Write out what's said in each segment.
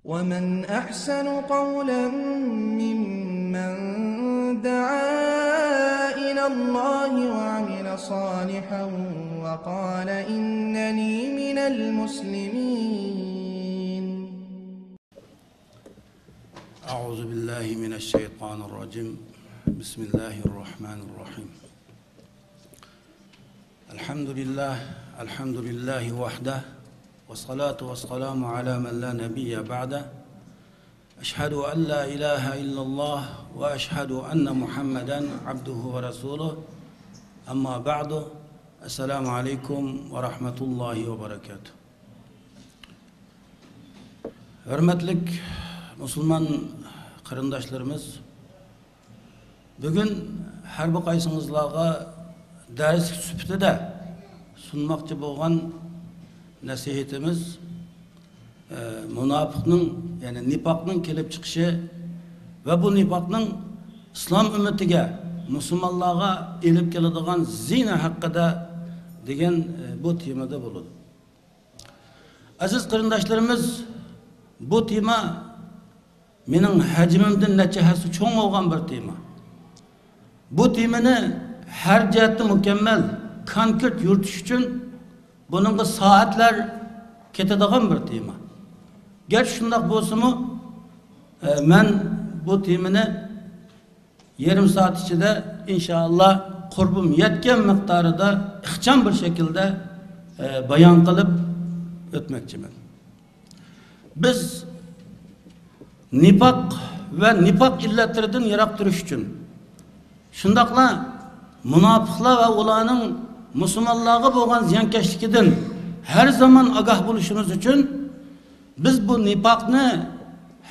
ومن أحسن قولا ممن دعا إلى الله وعمل صالحا وقال إنني من المسلمين. أعوذ بالله من الشيطان الرجيم. بسم الله الرحمن الرحيم. الحمد لله، الحمد لله وحده، والصلاة والسلام على من لا نبي بعده. أشهد أن لا إله إلا الله وأشهد أن محمدا عبده ورسوله. أما بعد، السلام عليكم ورحمة الله وبركاته. Hürmetlik Müslüman qarindoshlarimiz, bugun har bir qaysingizlarga dars sifatida sunmoqchi bo'lgan nasihatimiz munofiqning, ya'ni nifoqning kelib chiqishi va bu nifoqning islom ummatiga, musulmonlarga elib keladigan zina haqida degan bu temada bo'ladi. Aziz qarindoshlarimiz, bu tema mening hajmimdan necha hassa cho'ng bo'lgan bir tema. Bu temani har jihatda mukammal, konkret yuritish uchun buningga soatlar ketadigan bir tema. Garchi shundoq bo'lsa-mu, men bu temani yarim soat ichida inshaalloh qurbim yetgan miqdorida ixcham bir shaklda bayon qilib o'tmoqchiman. Biz nifoq va nifoq illatlaridan yiroq turish uchun, shundoqla munofiqlar va ularning musulmonlarga bo'lgan ziyonkashligidan har zamon ogoh bo'lishimiz uchun biz bu nifoqni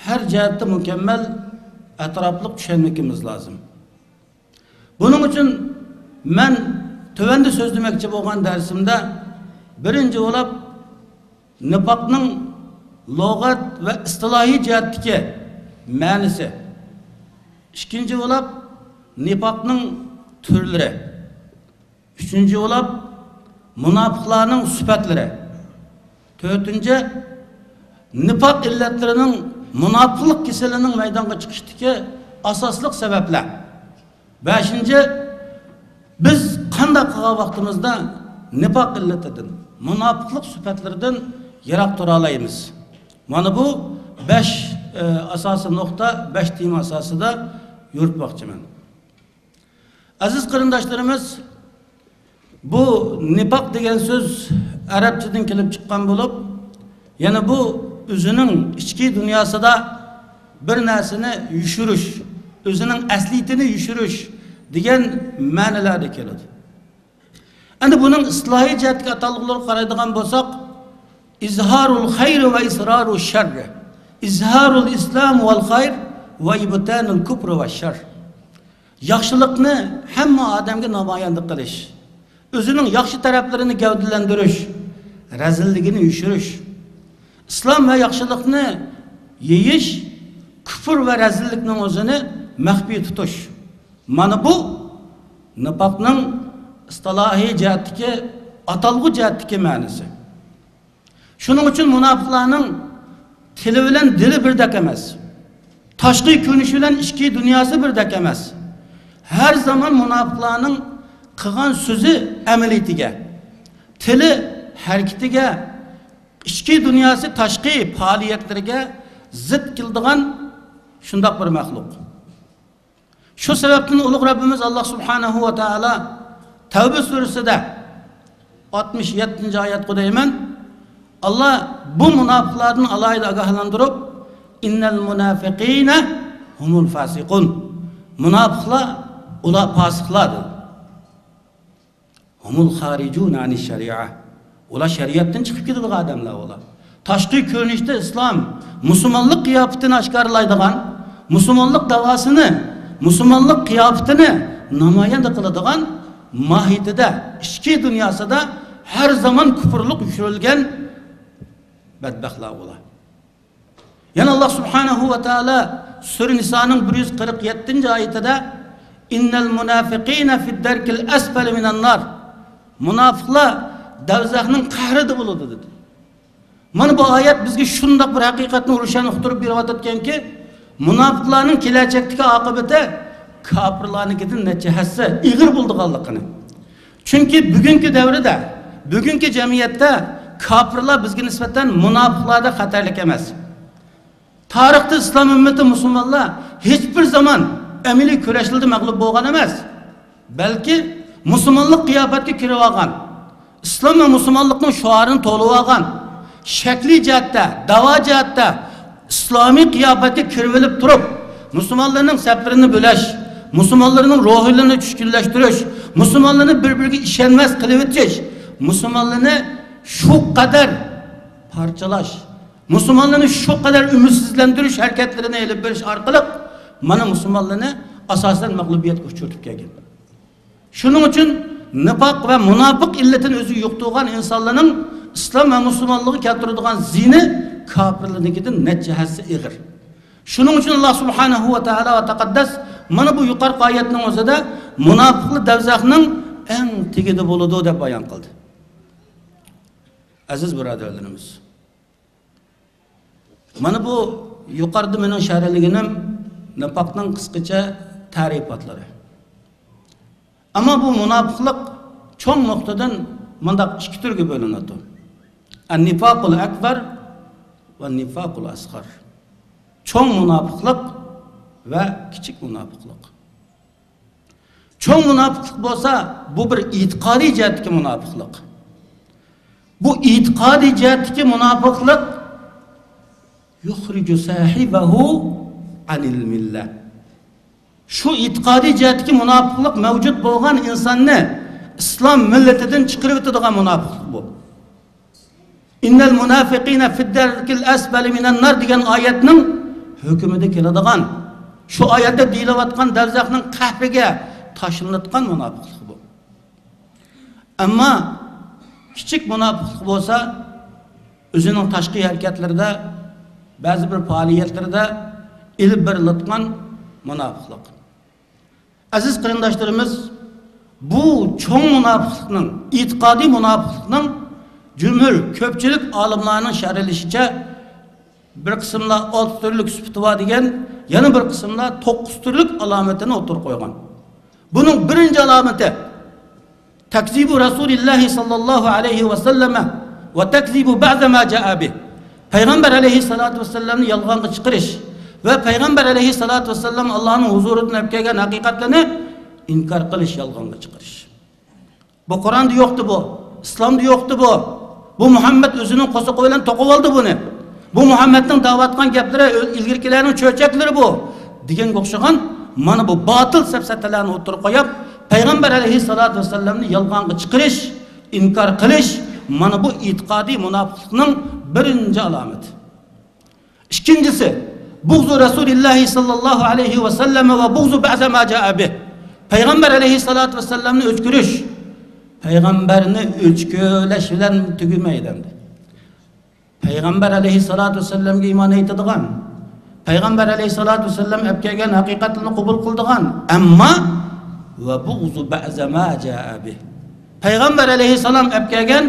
har jihatda mukammal atrofliq tushunishimiz lozim. Buning uchun men tövanda so'zlamoqchi bo'lgan darsimda birinchi bo'lib nifoqning lug'at va istilohiy jihatdagi ma'nosi, ikkinchi bo'lib nifoqning turlari, uchinchi bo'lib munofiqlarning sifatlari, to'rtinchi nifoq illatlarining munofiqlik kasalining maydonga chiqishdagi asosli sabablar, beshinchi biz qanday qilgan vaqtimizda nifoq illatidan, munofiqlik sifatlaridan yiroq tura olamiz. Mana bu 5 asosiy nuqta, 5 tema asosida yuritmoqchiman. Aziz qarindoshlarimiz, bu nifoq degan so'z arabchadan kelib chiqqan bo'lib, yana bu o'zining ichki dunyosida bir narsani yushirish, o'zining asliyatini yushirish degan ma'nolarda keladi. Endi buning islohiy jihatga atalg'ularga qaraydigan bo'lsak, izharul xayr va israrul sharr, izharul islom val xayr va ibtanul kufr va shar. Yaxshilikni hamma odamga namoyanda qilish, o'zining yaxshi taraflarini gavdalantirish, razilligini yushirish, islom va yaxshilikni yeyish, kufr va razillikning o'zini maxfiy tutish. Mana bu nifoqning istilohiy jihatdagi, atalg'u jihatdagi ma'nosi. Shuning uchun munofiqlarning tili bilan dili birdak emas. Tashqi ko'rinishi bilan ichki dunyosi birdak emas. Har zamon munofiqlarning qilgan so'zi amaliyatiga, tili harakatiga, ichki dunyosi tashqi faoliyatlariga zid keladigan shundoq bir maxluq. Shu sababdan ulug' Rabbimiz Alloh subhanahu va taolo Tavba surasida 67-oyat qudayman. Alloh bu munofiqlarni alohida ogohlantirib, innal munafiqina humul fasiqun. Munofiqlar ular fosiqlardir. Humul xarijun ani sharia. Ular shariatdan chiqib ketadigan odamlar ular. Tashqi ko'rinishda islom, musulmonlik qiyofatini oshkorlaydigan, musulmonlik davosini, musulmonlik qiyofatini namoyanda qiladigan mohiyatida, ichki dunyosida har zamon kufrlik yushirilgan badbaxtlar ular. Yana Alloh subhanahu va taolo sura Nisoning 147-oyatida innal munafiqina fid darkil asfali minan nar. Munofiqlar davzaxning qahrida bo'ladi dedi. Mana bu oyat bizga shundoq bir haqiqatni ro'shan uqtirib beryotganki, munofiqlarning kelajakdagi oqibati kofirlarnikidan necha hassa ig'ir bo'lganligini. Chunki bugungi davrda, bugungi jamiyatda kofirlar bizga nisbatan munofiqlarda xatarlik emas. Tarixda islom ummati musulmonlar hech bir zamon amaliy kurashlarda mag'lub bo'lgan emas, balki musulmonlik qiyofatga kirib olgan, islom va musulmonlikning şuarını to'lib olgan, shakli jihatda, da'vo jihatda islomiy qiyofatga kirib turib, musulmonlarning saflarini bo'lash, musulmonlarning ruhlarini tushkunlashtirish, musulmonlarni bir-biriga ishonmas qilib o'tish, musulmonlarni shu qadar parchalash, musulmonlarni shu qadar umidsizlantirish harakatlarini elib berish orqali mana musulmonlarni asosan mag'lubiyatga uchratib kelgan. Shuning uchun nifoq va munofiq illatini o'ziga yuqtirgan insonlarning islom va musulmonlikka keltiradigan zini kofirlarnikidan necha hassa ig'ir. Shuning uchun Alloh subhanahu va taolo va taqaddas mana bu yuqorqi oyatning o'zida munofiqlar davzaxning eng tagida bo'ladi deb bayon qildi. Aziz birodarlarimiz, mana bu yuqorida mening sharhliginim nifoqning qisqacha ta'rifotlari. Ammo bu munofiqlik cho'ng nuqtadan mundaq ikki turga bo'linadi. An-nifaqul akbar va nifaqul asghar. Cho'ng munofiqlik va kichik munofiqlik. Cho'ng munofiqlik bo'lsa, bu bir e'tiqodiy jihatdagi munofiqlik. Bu e'tiqodiy jihatdagi munofiqlik yuxriju sahibahu anil millah. Shu e'tiqodiy jihatdagi munofiqlik mavjud bo'lgan insonni islom millatidan chiqarib o'tadigan munofiqlik bu. Innal munafiqina fid-darkil asfali minan nar degan oyatning hukmida keladigan, shu oyatda deyilayotgan davzaxning qahriga tashlanayotgan munofiqlik bu. Ammo kichik munofiqlik bo'lsa, o'zining tashqi harakatlarida, ba'zi bir faoliyatlarida ilib berilayotgan munofiqlik. Aziz qarindoshlarimiz, bu cho'ng munofiqlikning, e'tiqodiy munofiqlikning jumhur ko'pchilik olimlarning sharhlashicha bir qismlar 6 turlik sifati bor degan, yana bir qismlar 9 turlik alomatini o'tirib qo'ygan. Buning birinchi alomati takzibu Rasulilloh sallallohu alayhi va sallama va takzibu ba'za ma jaa bih. Payg'ambar alayhi salatu vassallamni yolg'onga chiqarish va payg'ambar alayhi salatu vassallam Allohning huzuridan olib kelgan haqiqatlarni inkor qilish, yolg'onga chiqarish. Bu Qur'onda yo'qdi bu, islomda yo'qdi bu. Bu Muhammad o'zining qo'sig'i bilan to'qib oldi buni. Bu Muhammadning da'vat qilgan gaplari, ilgirkilarning cho'chaklari bu deganga o'xshagan mana bu botil safsatalarni o'tirib qo'yib, payg'ambar alayhi salatu vassallamni yolg'onga chiqarish, inkor qilish mana bu e'tiqodiy munofiqlikning birinchi alomati. Ikkinchisi buğzu Rasulilloh sallallohu alayhi va sallam va buğzu ba'za ma jaa bih. Payg'ambar alayhi salatu vassallamni o'chkirish, payg'ambarni o'chkalash bilan tugamaydi. Payg'ambar alayhi salatu vassallamga iymon etadigan, payg'ambar alayhi salatu vassallam olib kelgan haqiqatni qabul qildigan, ammo va buğzu ba'za ma jaa bih. Payg'ambar alayhissalom olib kelgan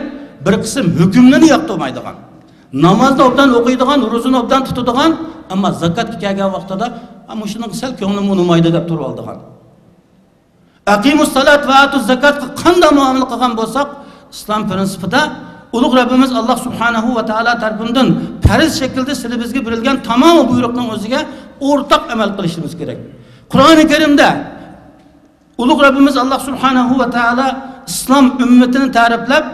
bir qism hukmlarni yoqtirmaydigan, namozni obdan o'qiydigan, ro'zani obdan tutadigan, ammo zakotga kelgan vaqtida shuni sal ko'nglim unamaydi deb turib oldigan. Aqimus salat va atuz zakotga qanday muomala qilgan bo'lsak, islom prinsipida ulug' Rabbimiz Alloh subhanahu va taolo tarafidan farz shaklda sizlarga berilgan tamom buyruqning o'ziga o'rtaq amal qilishimiz kerak. Qur'oni Karimda ulug' Rabbimiz Alloh subhanahu va taolo islom ummatini ta'riflab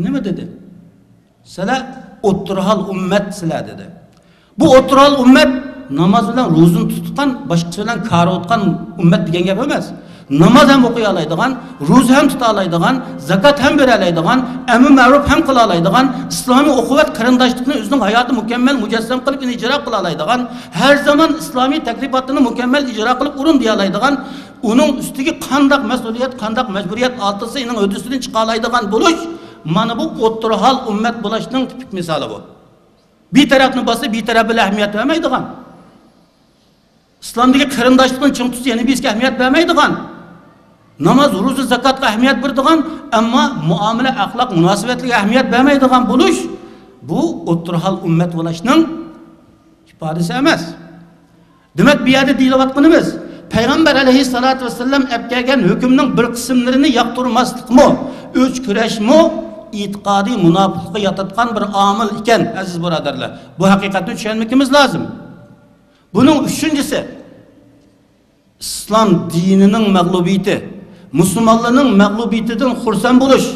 nima dedi? Sizlar o'ttirhol ummat sizlar dedi. Bu o'ttirhol ummat namoz bilan ro'zani tutgan, boshqasi bilan kor o'tgan ummat degan gap emas. Namoz ham o'qiy oladigan, ro'za ham tuta oladigan, zakot ham bera oladigan, amr ma'ruf ham qila oladigan, islomiy uquvat qarindoshlikni o'zining hayoti mukammal mujassam qilib ijro qila oladigan, har zamon islomiy taklifotini mukammal ijro qilib o'rin deya oladigan, uning ustiga qandaq mas'uliyat, qandaq majburiyat ortilsa, uning uddasidan chiqa oladigan bo'lish mana bu o'ttirhol ummat bo'lishning tipik misoli bu. Bir tarafni bosa, bir taraf bilan ahamiyat bermaydigan. Islomdagi qarindoshlikning ching tutsa, yana bizga ahamiyat bermaydigan. Namoz, ro'za, zakotga ahamiyat beradigan, ammo muomala, axloq, munosabatlarga ahamiyat bermaydigan bo'lish Bu o'ttir hal ummat bo'lishning ifodasi emas. Demak, bu yerda deyilayotganimiz Payg'ambar aleyhissalatu vesselam olib kelgan hukmning bir qismlarini yoqtirmaslikmi, o'ch kurashmi e'tiqodiy munofiqlikqa yotadigan bir omil ekan, aziz birodarlar. Bu haqiqatni tushunishimiz lozim. Buning uchinchisi islom dinining mag'lubiyati, musulmonlarning mag'lubiyatidan xursand bo'lish,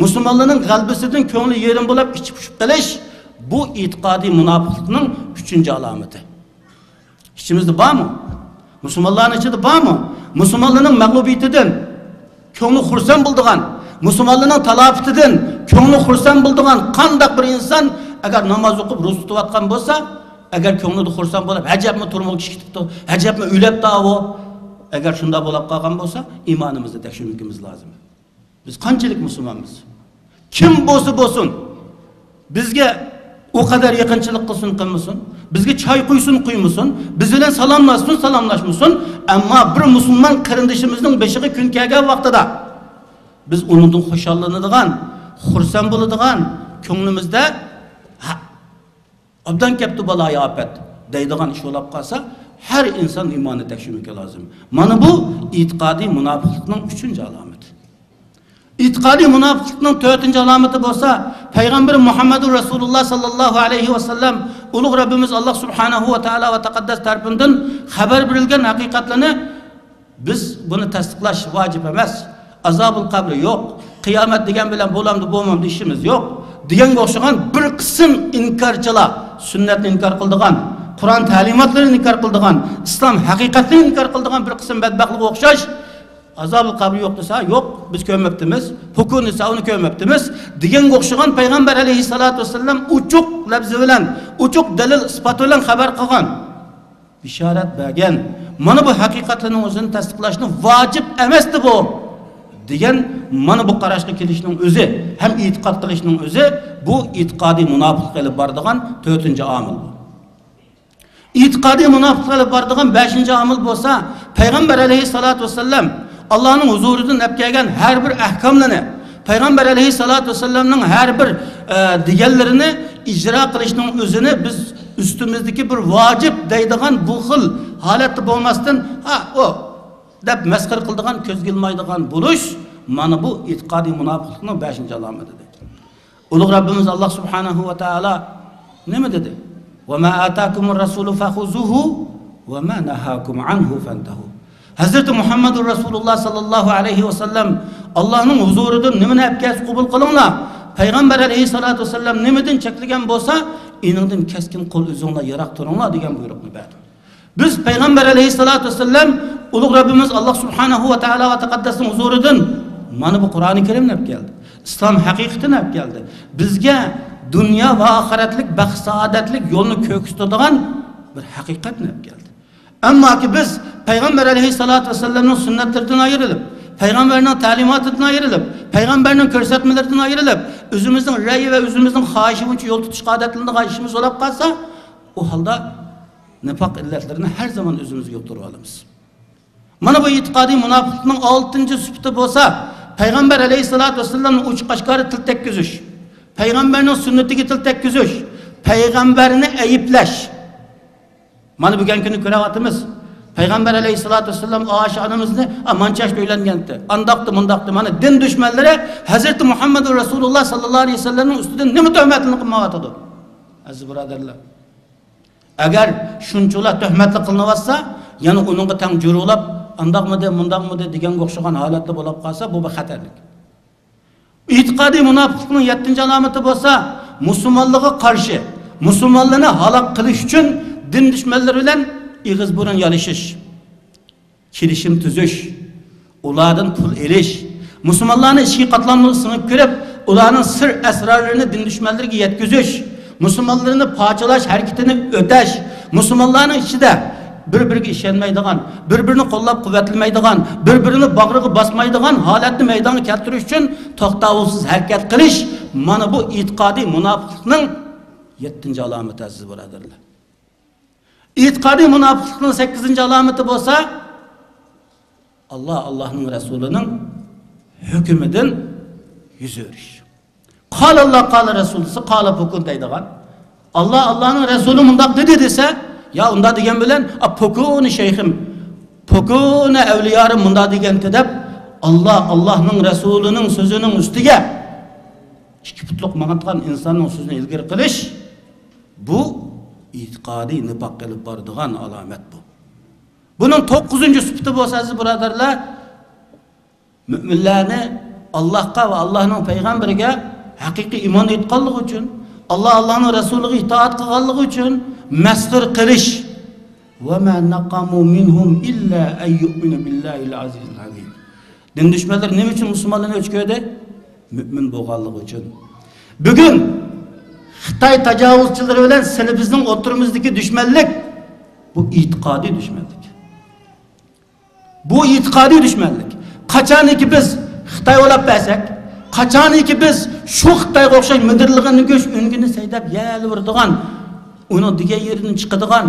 musulmonlarning g'albisidan ko'ngli yerim bo'lib ichib pushib qilish, bu e'tiqodiy munofiqlikning uchinchi alomati. İçimizde bormi? Musulmonlarning ichida bormi? Musulmonlarning mag'lubiyatidan ko'ngli xursand bo'ldigan, musulmonlarning talofatidan ko'ngli xursand bo'ldigan qandaq bir inson agar namoz o'qib ro'za tutayotgan bo'lsa, agar ko'nglida xursand bo'lib, ajabmi turmuq kishi ketibdi, ajabmi o'libdi u, agar shunda bo'lib qolgan bo'lsa, iymonimizni tekshirishimiz lozim. Biz qanchalik musulmonmiz? Kim bo'lsa bo'lsin, bizga o qadar yaqinchilik qilsin qilmasin, bizga choy quysin quymasin, biz bilan salomlashsin salomlashmasin, ammo bir musulmon qarindishimizning beshig'i kun kelgan vaqtida biz undan xushallanadigan, xursand bo'ladigan, ko'nglimizda ha, obdan kelibdi baloyi ofat deydigan ish bo'lib qolsa, har inson iymonini tekshirmaki lozim. Mana bu e'tiqodiy munofiqlikning uchinchi alomati. E'tiqodiy munofiqlikning to'rtinchi alomati bo'lsa, Payg'ambar Muhammadur Rasululloh sallallohu alayhi vasallam ulug' Rabbimiz Alloh subhanahu va taolo va taqaddas tarafidan xabar berilgan haqiqatlarni biz buni tasdiqlash vojib emas. Azobul qabri yo'q, qiyomat degan bilan bo'lamdi, bo'lmamdi ishimiz yo'q deganga o'xshagan bir qism inkorchilar, sunnatni inkor qildigan, Qur'on ta'limotlarini inkor qildigan, islom haqiqatini inkor qildigan bir qism badbaxtlikka o'xshash azobul qabri yo'q desa, yo'q, biz ko'rmabdimiz, hukm desa uni ko'rmabdimiz deganga o'xshagan Payg'ambar alayhissalatu vassallam uchuq lafzi bilan, uchuq dalil isboti bilan xabar qilgan, bishorat bergan. Mana bu haqiqatlarning o'zini tasdiqlashni vojib emasdi bu degan mana bu qarashga kelishning o'zi, ham e'tiqod qilishning o'zi bu e'tiqodiy munofiqlik ilib boradigan to'rtinchi omil bu. E'tiqodiy munofiqlik ilib boradigan beshinchi omil bo'lsa, Payg'ambar alayhissalatu vassallam Allohning huzuridan olib kelgan har bir ahkomlarni, Payg'ambar alayhissalatu vassallamning har bir deganlarini ijro qilishning o'zini biz ustimizdagi bir vojib deydigan bu xil holatda bo'lmasdan, ha, o deb masxara qildigan, ko'zga ilmaydigan bo'lish, mana bu e'tiqodiy munofiqlikning beshinchi alomatidir. Ulug' Rabbimiz Alloh subhanahu va taolo nima dedi? Va ma atakumur rasulu fakhuzuhu va ma nahakum anhu fantahu. Hazrati Muhammadur Rasululloh sallallohu alayhi vasallam Allohning huzuridan nimani olib kelsa qabul qilinglar. Payg'ambar alayhisolatu vasallam nimadan cheklagan bo'lsa, iningdan keskin qo'l uzinglar, yiroq turinglar degan buyruqni berdi. Biz Payg'ambar alayhisolatu vasallam ulug' Rabbimiz Alloh subhanahu va taolo va taqaddasning huzuridan mana bu Qur'oni Karimni olib keldi. Islom haqiqatini olib keldi. Bizga dunyo va oxiratlik baxt saodatlik yo'lni ko'rsatadigan bir haqiqatni olib keldi. Ammoki biz Payg'ambar alayhisolatu vassallamning sunnatlaridan ayrilib, Payg'ambarning ta'limotidan ayrilib, Payg'ambarning ko'rsatmalaridan ayrilib, o'zimizning ra'yi va o'zimizning xohishi bo'yicha yo'l tutishga odatlangan ishimiz bo'lib qolsa, u holda nifoq illatlarini har zamon o'zimizga yuqtirib olamiz. Mana bu e'tiqodiy munofiqlikning 6-sifati bo'lsa, Payg'ambar alayhisolatu vassallamning ochiq oshkora til tekkizish, Payg'ambarning sunnatiga til tekkizish, payg'ambarni ayiblash. Mana bugungi kuni ko'ryapmiz. Payg'ambar alayhisolatu vassallam Oysha onamizni mancha yoshda uylangandi, andaqdi, mundaqdi. Mana din dushmanlari Hazrati Muhammadur Rasululloh sallallohu alayhi vasallamning ustidan nima tuhmatini qilmayotdi? Aziz birodarlar, agar shunchalar tuhmatli qilinyotsa, yana uningga tang jurulab, andaqmidi, mundaqmidi deganga o'xshagan holatda bo'lib qolsa, bu bir xatarlik. E'tiqodiy munofiqlikning 7-alomati bo'lsa, musulmonlarga qarshi, musulmonlarni halok qilish uchun din dushmanlari bilan ig'iz burun yolishish, kelishim tuzish, ulardan pul elish, musulmonlarni ichki qatlamini singib kirib, ularning sir asrorlarini din dushmanlariga yetkazish, musulmonlarni parchalash harakatini o'tash, musulmonlarning ichida bir-biriga ishonmaydigan, bir-birini qo'llab quvvatlamaydigan, bir-birini bag'riga bosmaydigan holatni maydonga keltirish uchun to'xtovsiz harakat qilish, mana bu e'tiqodiy munofiqlikning 7-alomati aziz birodarlar. E'tiqodiy munofiqlikning 8-alomati bo'lsa, Allah Allohning rasulining hukmidan yuz o'rish. Qala Allah, qala Rasul desa, qala pokun deydigan. Allah Allah'ın Resulü mundak dedi dese, ya unda degan bilan, a pokuni şeyhim, pokuni evliyarım munda degan deb, Allah Allah'ın Resulünün sözünün üstüge ikki putluq mangitgan insonning so'zini ilgari qilish bu e'tiqodiy nifoq qilib boradigan alomat bu. Buning 9-sifati bo'lsa, aziz birodarlar, müminlarni Allohga va Allohning payg'ambariga haqiqiy iymon etganligi uchun, Allah Allohning rasuliga itoat qilganligi uchun masxir qilish. Va ma naqamu minhum illa ay yu'minu billahil azizil hamid. Din dushmanlari nima uchun musulmonlarni o'chkirdi? Mümin bo'lganligi uchun. Bugun Xitoy tajovuzchilari bilan bizning o'tirimizdagi dushmanlik bu e'tiqodiy dushmanlik. Bu e'tiqodiy dushmanlik. Qachoniki biz Xitoy olab bersak, qachoniki biz shu Xitoyga o'xshash midirlig'ini go'sht ungini saydab yeyilveradigan, uni degan yeridan chiqadigan,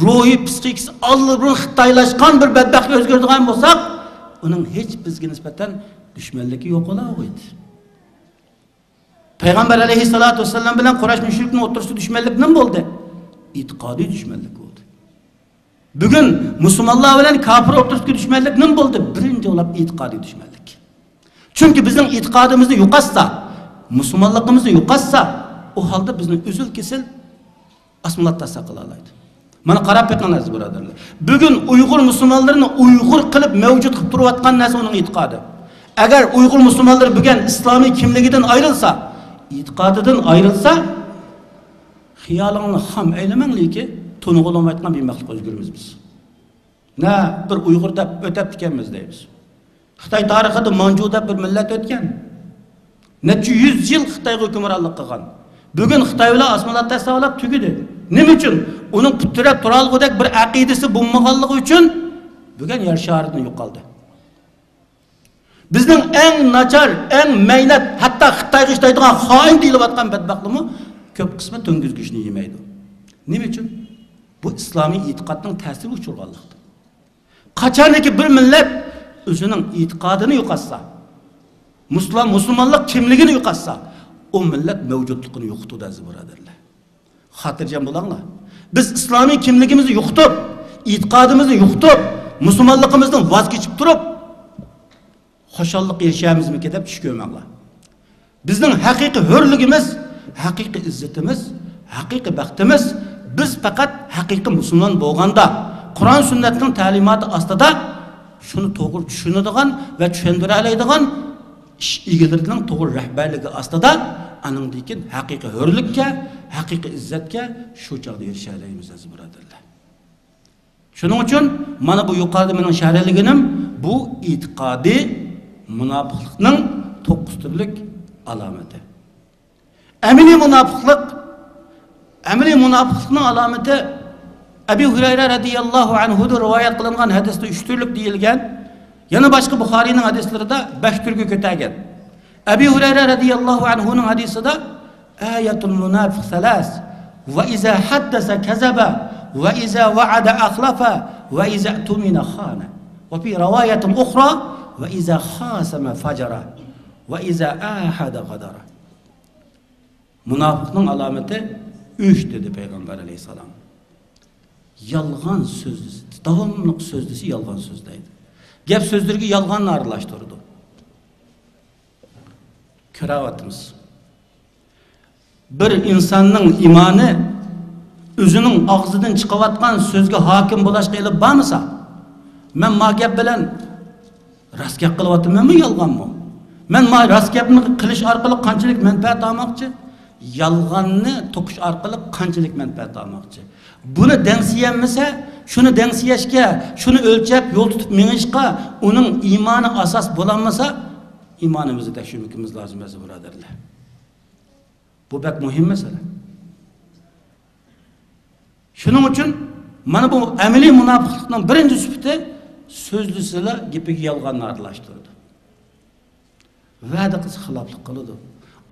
ruhiy psixikasi allburun Xitoylashgan bir badbaxtga o'zgaradigan bo'lsak, uning hech bizga nisbatan dushmanligi yo'q bo'lardi. Payg'ambar aleyhissalatu vesselam bilan Quraysh mushrikning o'rtasida dushmanlik nima bo'ldi? E'tiqodiy dushmanlik bo'ldi. Bugun musulmonlar bilan kofir o'rtasidagi dushmanlik nima bo'ldi? Birinchi bo'lib e'tiqodiy dushmanlik. Chunki bizning e'tiqodimizni yo'qotsa, musulmonligimizni yo'qotsa, u holda bizni uzil kesil asimilatsiya qila oladi. Mana qarab beqing aziz birodarlar. Bugun Uyg'ur musulmonlarini Uyg'ur qilib mavjud qilib turayotgan narsa uning e'tiqodi. Agar Uyg'ur musulmonlari bugun islomiy kimligidan ayrilsa, e'tiqodidan ayrilsa, xiyolingni xam aylamang, lekin to'nig'ilmayotgan bir maxluq o'zgaramiz biz. Na bir Uyg'ur deb o'tab ekanmiz deymiz. Xitoy tarixida Manju deb bir millat o'tgan. Necha yuz yil Xitoyga hukmronlik qilgan. Bugun Xitoy bilan asimilatsiya olib tugadi. Nima uchun? Uning putirab turalg'udek bir aqidasi bo'lmaganligi uchun bugun yer sharidan yo'qoldi. Bizning eng nachar, eng maynat, hatto Xitoyga ishlaydigan xoin deyilayotgan badbaxtlarmi ko'p qismi to'ng'iz go'shtini yemaydi. Nima uchun? Bu islomiy e'tiqodning ta'siri uchirganlikdir. Qachoniki bir millat o'zining e'tiqodini yo'qotsa, musulmonlik kimligini yo'qotsa, o millat mavjudligini yo'qotadi aziz birodarlar. Xotirjam bo'linglar. Biz islomiy kimligimizni yo'qotib, e'tiqodimizni yo'qotib, musulmonligimizdan voz kechib turib, xushallik erishamizmi deb tush ko'rmanglar. Bizning haqiqiy hurligimiz, haqiqiy izzatimiz, haqiqiy baxtimiz biz faqat haqiqiy musulmon bo'lganda, Qur'on sunnatning ta'limoti ostida shuni to'g'ri tushunadigan va tushuntira oladigan ish egalarining to'g'ri rahbarligi ostida aningdan keyin haqiqiy hurlikka, haqiqiy izzatga shu chog'da erisha olamiz aziz birodarlar. Shuning uchun mana bu yuqorida mening sharhlaganim bu e'tiqodiy munofiqlikning 9 turlik alomati. Amaliy munofiqlik, amaliy munofiqlikning alomati Abi Hurayra radhiyallohu anhu da rivoyat qilingan hadisda 3 turlik deyilgan. Yana boshqa Buxoriyning hadislarida 5 turga ko'targan. Abi Hurayra radhiyallohu anhuning hadisida ayatul munafiq salas va iza haddasa kazaba va iza wa'ada akhlafa va iza tumina khana va fi rivoyatin ukhra va iza khasama fajara va iza ahada qadara. Munofiqning alomati 3 dedi Payg'ambar alayhisalom. Yolg'on so'zlisi, davomli so'zlisi yolg'on so'zlaydi. Gap so'zlarga yolg'onni aralashtirdi. Ko'ryapmiz. Bir insonning iymoni o'zining og'zidan chiqayotgan so'zga hokim bo'lishga ilib bormasa, men ma gap bilan rost gap qilyapmanmi, yolg'onmi? Men ma rost gapni qilish orqali qanchalik manfaat olmoqchi, yolg'onni to'qish orqali qanchalik manfaat olmoqchi? Buni dengsiyanmasa, shuni dengsiyashga, shuni o'lchab yo'l tutib minishga uning iymoni asos bo'lolmasa, iymonimizni tekshirishimiz lozim aziz birodarlar. Bu bek muhim masala. Shuning uchun mana bu amaliy munofiqlikning birinchi sifati so'zlisilar gapiga yolg'onni aralashtirdi. Va'da qilsa xiloflik qiladi.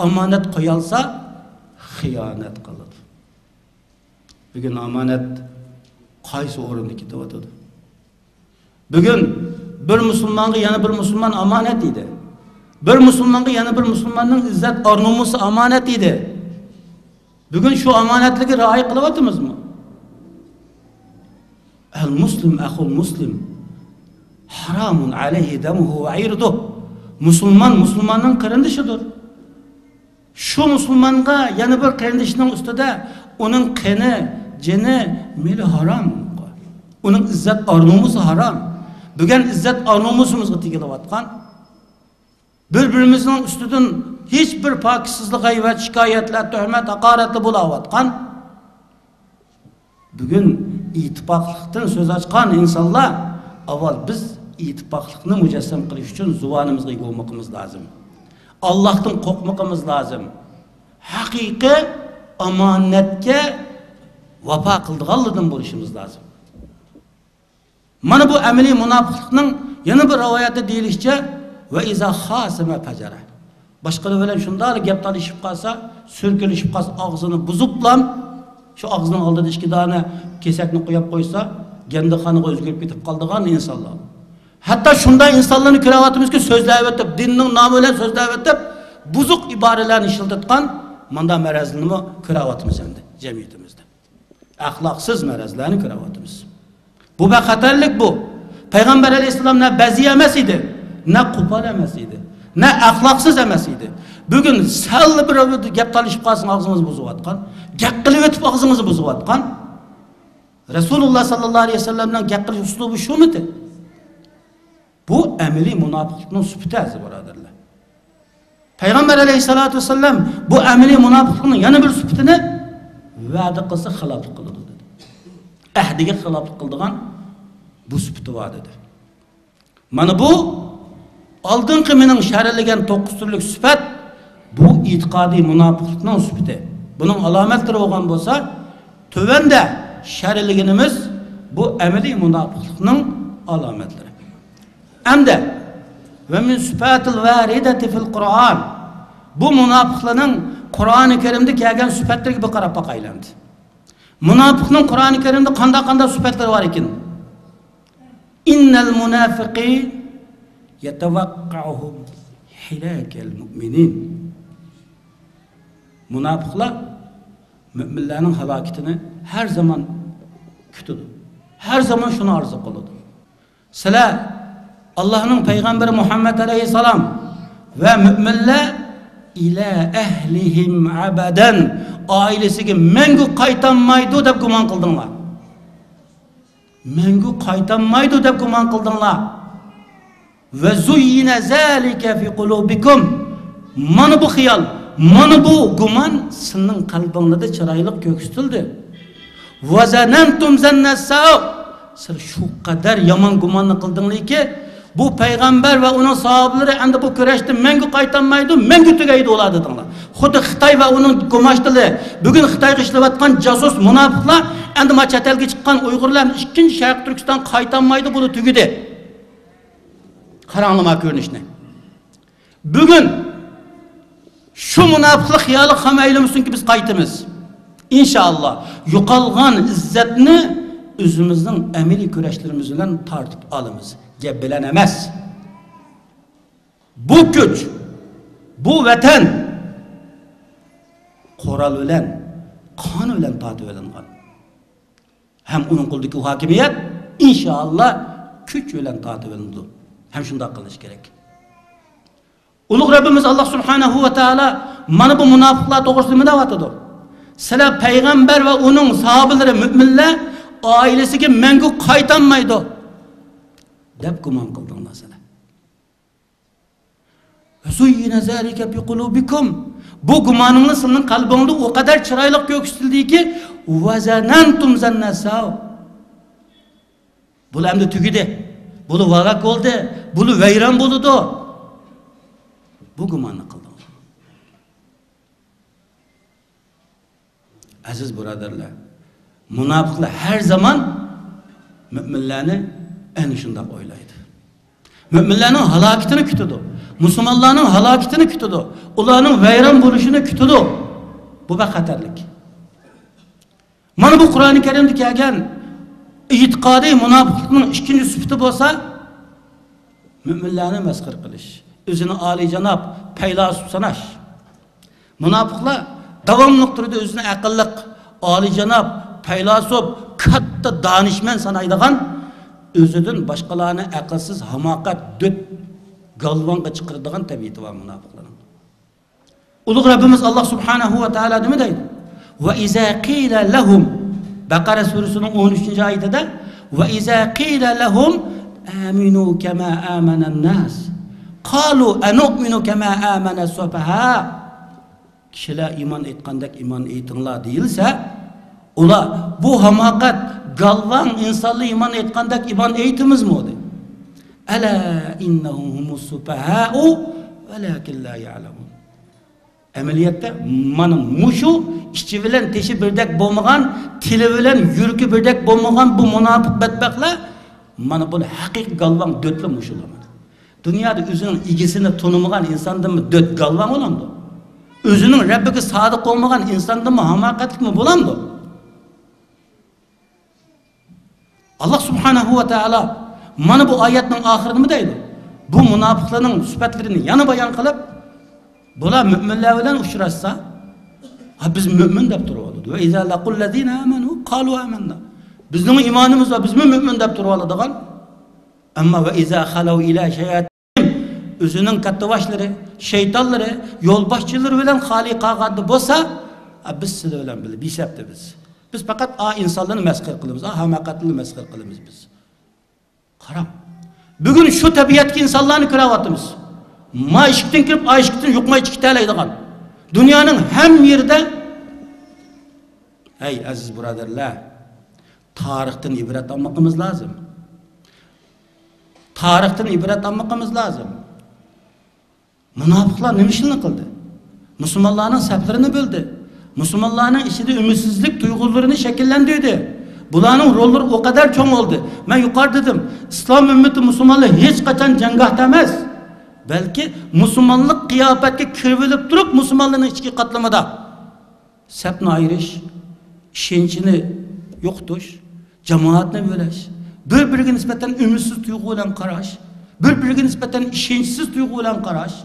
Omonat qo'yalsa xiyonat qiladi. Bugun omonat qaysi o'rinda ketyapti? Bugun bir musulmonga yana bir musulmon omonat deydi. Bir musulmonga yana bir musulmonning izzat or-nomusi omonat edi. Bugun shu omonatlikka rioya qilyapmizmi? Al muslim axul muslim haramun alayhi damuhu va irduhu. Musulmon musulmonning qarindishidir. Shu musulmonga yana bir qarindishining ustida uning qini, jini, meli harom. Uning izzat or-nomusi harom. Bugun izzat or-nomusimizga tegilayotgan bir-birimizning ustidan hech bir pokisizlik, g'ayvat, shikoyatlar, tuhmat, haqoratlar bo'layotgan bugun ittifoqlikdan so'z ochgan insonlar avval biz ittifoqlikni mujassam qilish uchun zuvonimizga ega bo'lmoqimiz lozim. Allohdan qo'rqmoqimiz lozim. Haqiqiy omonatga vafo qildiganlardan bo'lishimiz lozim. Mana bu amaliy munofiqlikning yana bir rivoyatda deyilishicha va iza xasama fajara. Boshqalar bilan shunday gap talishib qolsa, so'rkilishib qolsa, og'zini buziblam, shu og'zining oldida ikki dona kesakni qo'yib qo'ysa, gandixonaga o'zgarib ketib qoldigan insonlar. Hatto shunday insonlarni ko'ryapmizki, so'zlab o'tib, dinning nomi bilan so'zlab o'tib, buzuq iboralarni ishlatgan manda marazlarni ko'ryapmiz endi jamiyatimizda. Axloqsiz marazlarni ko'ryapmiz. Bu xatarlik bu. Payg'ambar alayhissalom na bazi emas edi, na qo'pol emas edi, na axloqsiz emas edi. Bugun sal bir gap talishib qolsin og'zimizni buzayotgan, gap qilib o'tib og'zimizni buzayotgan Rasululloh sallallohu alayhi vasallamning gap qilish uslubi shumidi? Bu amaliy munofiqlikning sifati aziz birodarlar. Payg'ambar alayhissalatu vassallam bu amaliy munofiqlikning yana bir sifatini va'da qilsa xiloflik qiladi dedi. Ahdiga xiloflik qildigan bu sifati bor dedi. Mana bu oldingi mening sharhlagan 9 turlik sifat bu e'tiqodiy munofiqlikning sifati. Buning alomatlari bo'lgan bo'lsa, tuvanda sharhlaganimiz bu amaliy munofiqlikning alomatlari. Hamda va min sifatil varidati fil Qur'on. Bu munofiqlarning Qur'oni Karimda kelgan sifatlariga bir qarab boqaylandi. Munofiqning Qur'oni Karimda qanday-qanday sifatlari bor ekan? Innal munafiqin yatawaqqa'uhum hilakal mu'minin. Munofiqlar müminlarning halokatini har zaman kutadi. Har zaman shuni orzu qiladi. Sizlar Allohning payg'ambari Muhammad alayhissalom va müminlar ila ahlihim abadan oilasiga mangu qaytolmaydi deb gumon qildinglar. Mangu qaytolmaydi deb gumon qildinglar. Va zuyyina zalika fi qulubikum. Mana bu xiyol, mana bu gumon sizning qalbingizda chiroyli ko'ksitildi. Va zanantum zannasau. Siz shu qadar yomon gumonni qildinglarki, bu payg'ambar va uning sahobalari endi bu kurashda mangu qaytolmaydi, mangu tugaydi ular dedinglar. Xuddi Xitoy va uning gumonchilari, bugun Xitoyga ishlayotgan jasus munofiqlar endi ma chet elga chiqqan Uyg'urlar ikkinchi Sharq Turkiston qaytolmaydi, buni tugidi. Qaranglar ko'rinishni. Bugun shu munofiqlik xiyoli ham aylamoqsinki biz qaytamiz. Inshaalloh yo'qolgan izzatni o'zimizning amaliy kurashlarimiz bilan tortib olamiz. Gap bilan emas. Bu kuch, bu vatan qoral bilan, qon bilan tortib olingan. Ham uning qo'lidagi hokimiyat inshaalloh kuch bilan tortib olindi. Ham shunday qilish kerak. Ulug' Rabbimiz Alloh subhanahu va taolo mana bu munofiqlar to'g'risida nima deyapti? Sizlar payg'ambar va uning sahobalari müminlar oilasiga mangu qaytolmaydi deb gumon qildinglar sizlar. Zuyyina zalika fi qulubikum. Bu gumoningiz sizning qalbingizda o qadar chiroyli ko'ksitildiki, va zanantum zannasau. Bular endi tugidi. Buni valak bo'ldi, buni vayron bo'ldi. Bu gumonni qildinglar. Aziz birodarlar, munofiqlar har zamon müminlarni ana shundoq o'ylaydi. Müminlarning halokatini kutadi. Musulmonlarning halokatini kutadi. Ularning vayron bo'lishini kutadi. Bu bir xatarlik. Mana bu Qur'oni Karimda kelgan e'tiqodiy munofiqlikning ikkinchi sifati bo'lsa, müminlarni masxara qilish, o'zini oliyjanob faylasuf sanash. Munofiqlar davomli turda o'zini aqlliq, oliyjanob, faylasuf, katta donishmand sanaydigan, o'zidan boshqalarni aqlsiz, hamoqat, do't galvonga chiqaradigan tabiati bor munofiqlarning. Ulug' Rabbimiz Alloh subhanahu va taolo nima deydi? Va iza qila lahum, Baqara surasining 13-oyatida va iza qila lahum aminu kama amanan nas qalu anu'minu kama amana sufaha. Kishilar iymon aytgandek iymon aytinglar deyilsa, ular bu hamoqat, galvan insonlar iymon aytgandek iymon aytimizmi deydi. Ala innahum humus sufaha'u walakin la ya'lamun. Amaliyotda mana mushu ichi bilan teshi birdek bo'lmagan, tili bilan yuragi birdek bo'lmagan bu munofiq badbaxtlar mana bu haqiqiy galvan do'tli mushular. Dunyoda o'zining egisini tunimagan insondanmi do't galvan bo'lamdi? O'zining Rabbiga sodiq bo'lmagan insondanmi hamoqatlikmi bo'lamdi? Alloh subhanahu va taolo mana bu oyatning oxirida nima deydi? Bu munofiqlarning sifatlarini yana bayon qilib, bular müminlar bilan uchrashsa, ha biz mümin deb turib oladi. Va iza laqul ladina amanu qalu amanna. Bizning iymonimiz bor, biz mümin deb turib oladigan. Ammo va iza xalu ila shayatin, o'zining kattavoshlari, shaytonlari, yo'lboshchilari bilan xoli qolganda bo'lsa, biz sizlar bilan birga bisabdi biz. Biz faqat a insonlarni masxar qilamiz, a hamoqatni masxar qilamiz biz. Qarang. Bugun shu tabiatga insonlarni ko'ryapmiz. Ma eshikdan kirib, a eshikdan yuqmay chiqib ketalaydigan. Dunyoning hamma yerida, ey aziz birodarlar, tarixdan ibrat olmoqimiz lozim. Tarixdan ibrat olmoqimiz lozim. Munofiqlar nima ishni qildi? Musulmonlarning saflarini bo'ldi. Musulmonlarning ichida umidsizlik tuyg'ularini shakllantirdi. Bularning rollari o qadar cho'ng bo'ldi. Men yuqori dedim, islom ummati musulmonlar hech qachon janggohda emas, balki musulmonlik qiyofatga kirib turib musulmonlarning ichki qatlamida sapni ayirish, ishonchini yo'qotish, jamoatni bo'lash, bir-biriga nisbatan umidsiz tuyg'u bilan qarash, bir-biriga nisbatan ishonchsiz tuyg'u bilan qarash,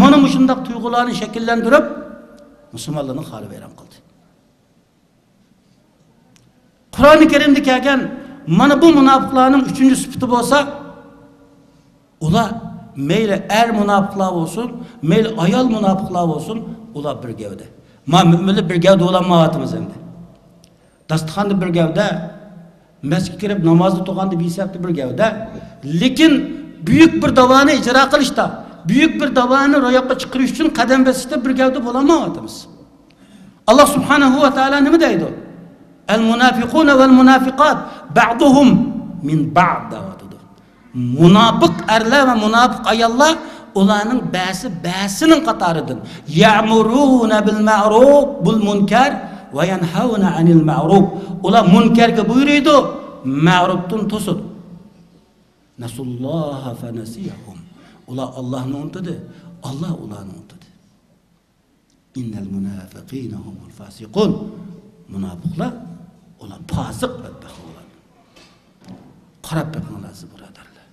mana shunday tuyg'ularni shakllantirib musulmonlarning holi vayron qildi. Qur'oni Karimda kelgan mana bu munofiqlarning 3-sifati bo'lsa, ular mayli er munofiqlar bo'lsin, mayli ayol munofiqlar bo'lsin, ular bir gavda. Ma müminlar bir gavda o'lanmayapmiz endi. Dasturxonda bir gavda, masjidga kirib namozni to'g'anda bisabda bir gavda, lekin buyuk bir davoni ijro qilishda, buyuk bir davoni ro'yobga chiqarish uchun qadam bosishda bir gavda bo'lolmayapmiz. Alloh subhanahu va taolo nima deydi? El munafiquna vel munafiqat ba'duhum min ba'd deydi. Munofiq erlar va munofiq ayollar ularning ba'si ba'sining qatoridan. Ya'muruna bil ma'ruf bil munkar va yanhauna 'anil ma'ruf. Ular munkarga buyuriydi, ma'rufdan to'sadi. Nasulloha fa nasiyahum. Ular Allohni unutdi, Alloh ularni unutdi. Innal munafiqina humul fasiqun. Munofiqlar ular fosiq badbaxt bo'ladi. Qarab boqinglar aziz birodarlar.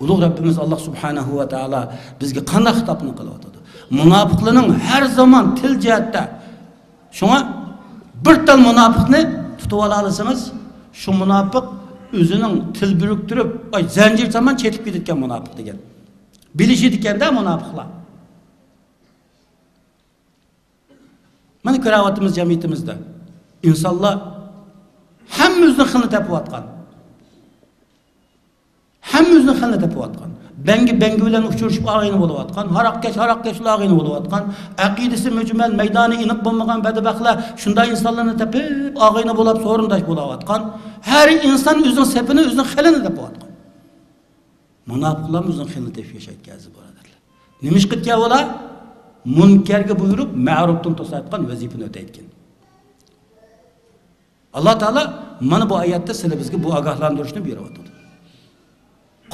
Ulug' Rabbimiz Alloh subhanahu va taolo bizga qanday xitobni qilyotdi? Munofiqlarning har zamon til jihatda shunga bir tal munofiqni tutib ola olsangiz, shu munofiq o'zining til biriktirib, ay zanjir zamon chetib ketayotgan munofiq degan. Bilishadi ekanda munofiqlar. Mana ko'ryapmiz jamiyatimizda. İnsanlar hamma o'zini xilini topayotgan. Hamma o'zini xilini topayotgan. Bangi bangi bilan uchrashib og'ayni bo'layotgan, haroqkash haroqkash og'ayni bo'layotgan, aqidasi mujmal, maydoni aniq bo'lmagan badbaxtlar shunday insonlarni topib og'ayni bo'lib so'rindosh bo'layotgan. Har inson o'zining sepini, o'zining xilini topayotgan. Munofiqlar o'zining xilini topib yashayotgan aziz birodarlar. Nima ish qilgan ular? Munkarga buyurib, ma'rufdan to'sayotgan vazifani o'tayotgan. Alloh taolo mana bu oyatda sizlar bizga bu ogohlantirishni beryapti.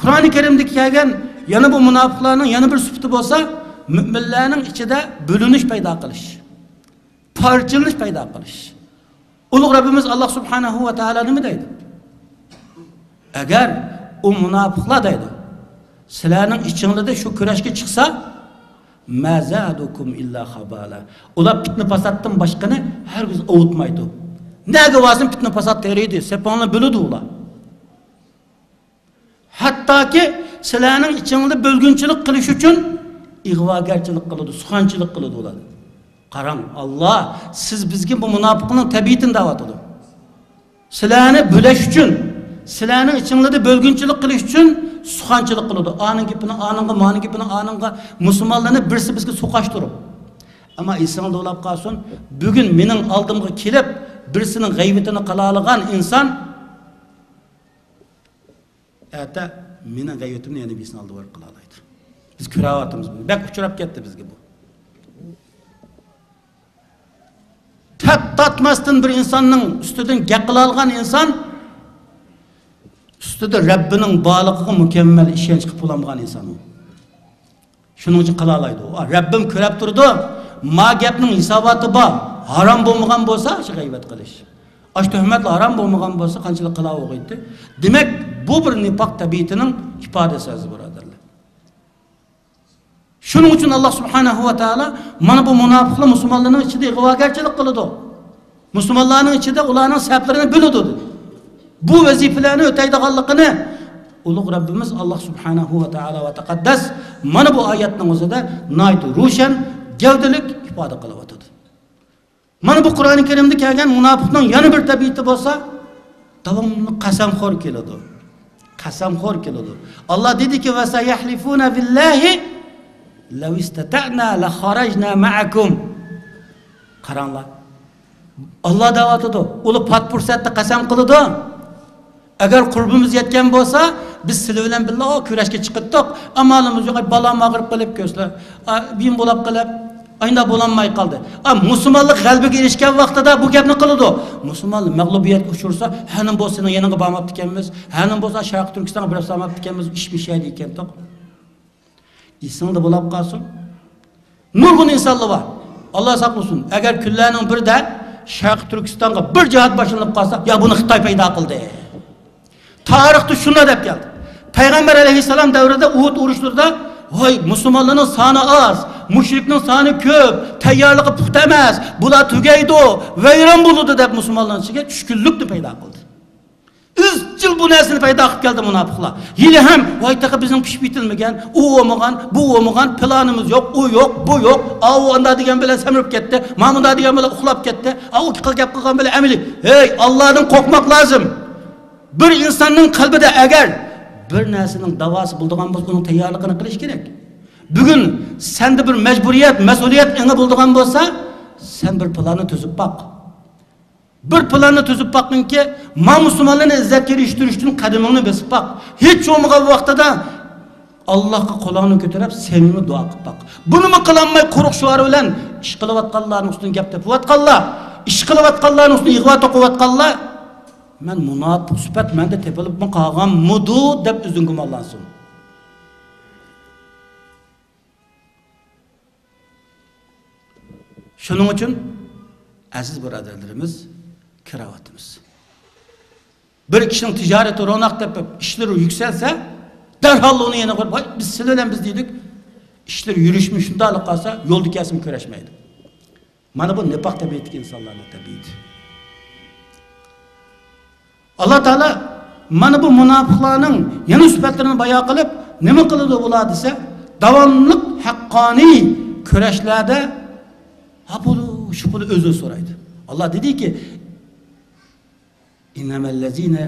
Qur'oni Karimda kelgan yana bu munofiqlarning yana bir sifati bo'lsa, müminlarning ichida bo'linish paydo qilish, parchalanish paydo qilish. Ulug' Rabbimiz Alloh subhanahu va taolo nima deydi? Agar u munofiqlar deydi, Sizlarning ichingizda shu kurashga chiqsa, ma zadukum illa khabala. Ular fitna fasoddan boshqani hargiz ovutmaydi. Nega vasin fitna fasod teriydi, seponni biladi ular. Hattoki sizlarning ichingizda bo'lgunchilik qilish uchun ig'vogarchilik qiladi, suxanchilik qiladi ular. Qarang, Alloh siz bizga bu munofiqning tabiatini da'vat qildi. Sizlarni bo'lash uchun, sizlarning ichingizda bo'lgunchilik qilish uchun suxanchilik qiladi. Aning gapini aningga, maning gapini aningga, musulmonlarni birsi bizga so'qashtirib. Ammo esingizda bo'lib qolsin, bugun mening oldimga kelib birisining g'aybatini qila olgan inson erta mening g'aybatimni yana birisini oldiga borib qila oladi. Biz ko'ryapmiz buni. Bak uchrab ketdi bizga bu. Tat tatmasdan bir insonning ustidan gap qila olgan inson ustida Rabbining borligiga mukammal ishonch qilib bo'lmagan inson u. Shuning uchun qila oladi u. Rabbim ko'rib turdi, ma gapning hisoboti bor, harom bo'lmagan bo'lsa, shu g'aybat qilish. Ash tuhmatlar harom bo'lmagan bo'lsa, qanchalik qila o'g'iydi. Demak, bu bir nifoq tabiatining ifodasi aziz birodarlar. Shuning uchun Alloh subhanahu va taolo mana bu munofiqlar musulmonlarning ichida ig'vogarchilik qiladi. Musulmonlarning ichida ularning sablarini biladi. Bu vazifalarni o'taydiganligini ulug' Rabbimiz Alloh subhanahu va taolo va taqaddas mana bu oyatning o'zida nihoyat ro'shan, gavdalik ifoda qilyotdi. Mana bu Qur'oni Karimda kelgan munofiqning yana bir tabiati bo'lsa, davomli qasamxo'r keladi. Qasamxo'r keladi. Alloh dediki: "Va sayahlifuna billahi law istata'na la kharajna ma'akum." Qaranglar. Alloh da'vatidi. Ular pat fursatda qasam qiladi. Agar qurbimiz yetgan bo'lsa, biz sizlar bilan birga kurashga chiqdik. Amalimiz yo'q, balam og'rib qilib ko'zlar, bim bo'lib qilib, ayna bo'lanmay qoldi. Musulmonlik g'albaga erishgan vaqtida bu gapni qiladi. Musulmonlar mag'lubiyatga uchrasa, hanim bo'lsa sening yaningga bormabdi ekanmiz, hanim bo'lsa Sharq Turkistonga biror bormabdi ekanmiz, ish bishaydi ekan to'q. Esingda bo'lib qolsin. Nurg'un insonlar bor. Alloh saqlasin. Agar kunlarning birida Sharq Turkistonga bir jihat boshlanib qolsa, ya buni Xitoy paydo qildi. Tarixda shunday deb keldi. Payg'ambar alayhissalom davrida Uhud urushlarida, voy musulmonlarning soni oz, mushrikning soni ko'p, tayyorligi puxta emas, bular tugaydi, vayron bo'ladi deb musulmonlarning ichiga tushkunlikni paydo qildi. Izchil bu narsani paydo qilib keldi munofiqlar. Yili ham voy taqa bizning pishib yetilmagan, u bo'lmagan, bu bo'lmagan, planimiz yo'q, u yo'q, bu yo'q, u unda degan bilan samirib ketdi, mana bunda degan bilan uxlab ketdi, u gap qilgan bilan amali. Hey, Allohdan qo'rqmoq lozim. Bir insonning qalbida agar bir narsaning davosi bo'ladigan bo'lsa, uning tayyorligini qilish kerak. Bugun senda bir majburiyat, mas'uliyat engi bo'ladigan bo'lsa, sen bir planni tuzib boq. Bir planni tuzib boqinki, ma musulmonlarni izzatga erishtirish uchun qadamingni bosib boq. Hech bo'lmagan vaqtida Allohga qo'lingni ko'tarib, samimiy duo qilib boq. Bunimi qilolmay quruq shuar bilan ish qilayotganlarning ustidan gap topayotganlar, ish qilayotganlarning ustidan ig'vo to'qiyotganlar, men munofiq sifat menda tepilibmi qolgan mudu deb o'zing gumonlansin. Shuning uchun aziz birodarlarimiz, kiravatimiz. Bir kishining tijorati ro'naq topib, ishlari yuksalsa, darhol uni yana qo'yib, biz sizlar bilan biz deydik, ishlar yurishmi shunday qolsa, yo'lda kesim kurashmaydi. Mana bu nifoq tabiatdagi insonlarning tabiati. Alloh taolo mana bu munofiqlarning yana sifatlarini bayon qilib, nima qiladi bular desa, davomli haqqoniy kurashlarda ha pulu, shu puli o'zi so'raydi. Alloh dediki: "Innamal-lazina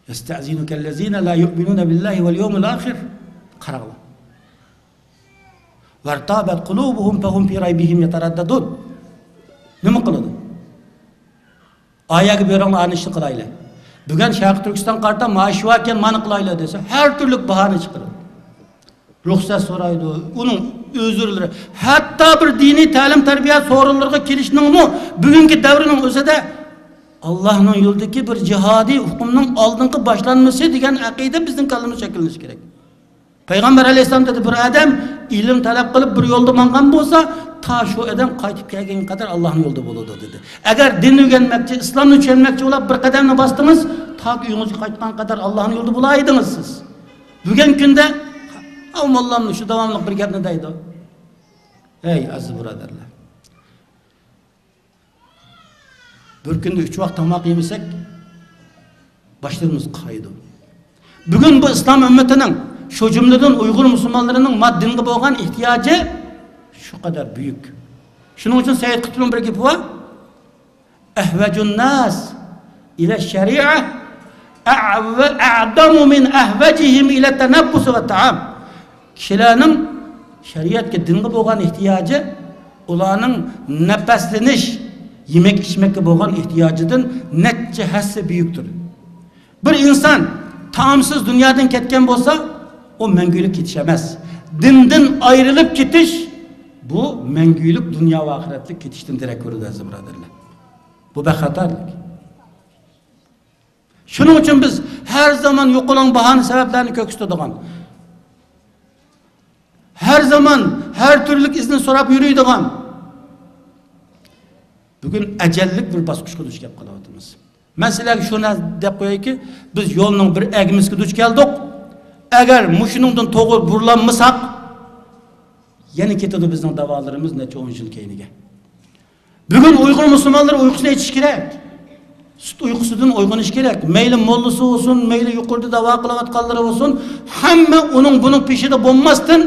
yasta'zinukal-lazina la yu'minuna billahi wal yawmil akhir." Qaranglar. Wartabat qulubuhum fahum fi raybihim yataraddadun. Nima qiladi? Oyaga beringlar, ani ishni qilaylik. Bugun Sharq Turkiston qarta maosh bor ekan, mani qilaylik desa, har turli bahona chiqaradi. Ruxsat so'raydi, uning o'zirlari, hatto bir diniy ta'lim tarbiya so'rinlarga kelishningmi bugungi davrning o'zida Allohning yo'lidagi bir jihodiy hukmning oldingi boshlanmasi degan aqida bizning qalbimizda shakllanishi kerak. Payg'ambar alayhissalom dedi, bir odam ilm talab qilib bir yo'lda mangan bo'lsa, ta shu odam qaytib kelgan qadar Allohning yo'lida bo'ladi dedi. Agar dinni o'rganmoqchi, islomni tushunmoqchi bo'lib bir qadamni bosdingiz, ta uyingizga qaytgan qadar Allohning yo'lida bo'laydingiz siz. Bugun kunda mollamni shu davomli bir gapni deydi. Ey aziz birodarlar. Bir kunda 3 vaqt tomoq yemasak boshlarimiz qaydi. Bugun bu islom ummatining, shu jumladan Uyg'ur musulmonlarining maddinga bo'lgan ehtiyoji shu qadar buyuk. Shuning uchun Sayyid Qutbning bir gapi bor. Ahvajun nas ila shari'a a'damu min ahvajihim ila tanaffus va ta'am. Kishilarning shariatga, dinga bo'lgan ehtiyoji ularning nafaslanish, yemek ichmakka bo'lgan ehtiyojidan necha hassa buyukdir. Bir inson taomsiz dunyodan ketgan bo'lsa, o mangulik ketish emas. Dindan ayrilib ketish bu mangulik dunyo va oxiratlik ketishdan darak ko'radi aziz birodarlar. Bu baxatarlik. Shuning uchun biz har zamon yo'qolgan bahona sabablarni ko'ksitadigan, har zamon har turli izni so'rab yuriydigan bugun ajallik bir bosqichga duch kelib qolyapmiz. Men sizlarga shuni deb qo'yayki, biz yo'lning bir agimizga duch keldik. Agar mushuningdan to'g'ri burlanmasak, yana ketadi bizning davolarimiz necha 10 yil keyiniga. Bugun Uyg'ur musulmonlari uyqusini ichish kerak. Sut uyqusidan uyg'onish kerak. Mayli mollasi bo'lsin, mayli yuqorida davo qilayotganlari bo'lsin, hamma uning buning peshida bo'lmasdan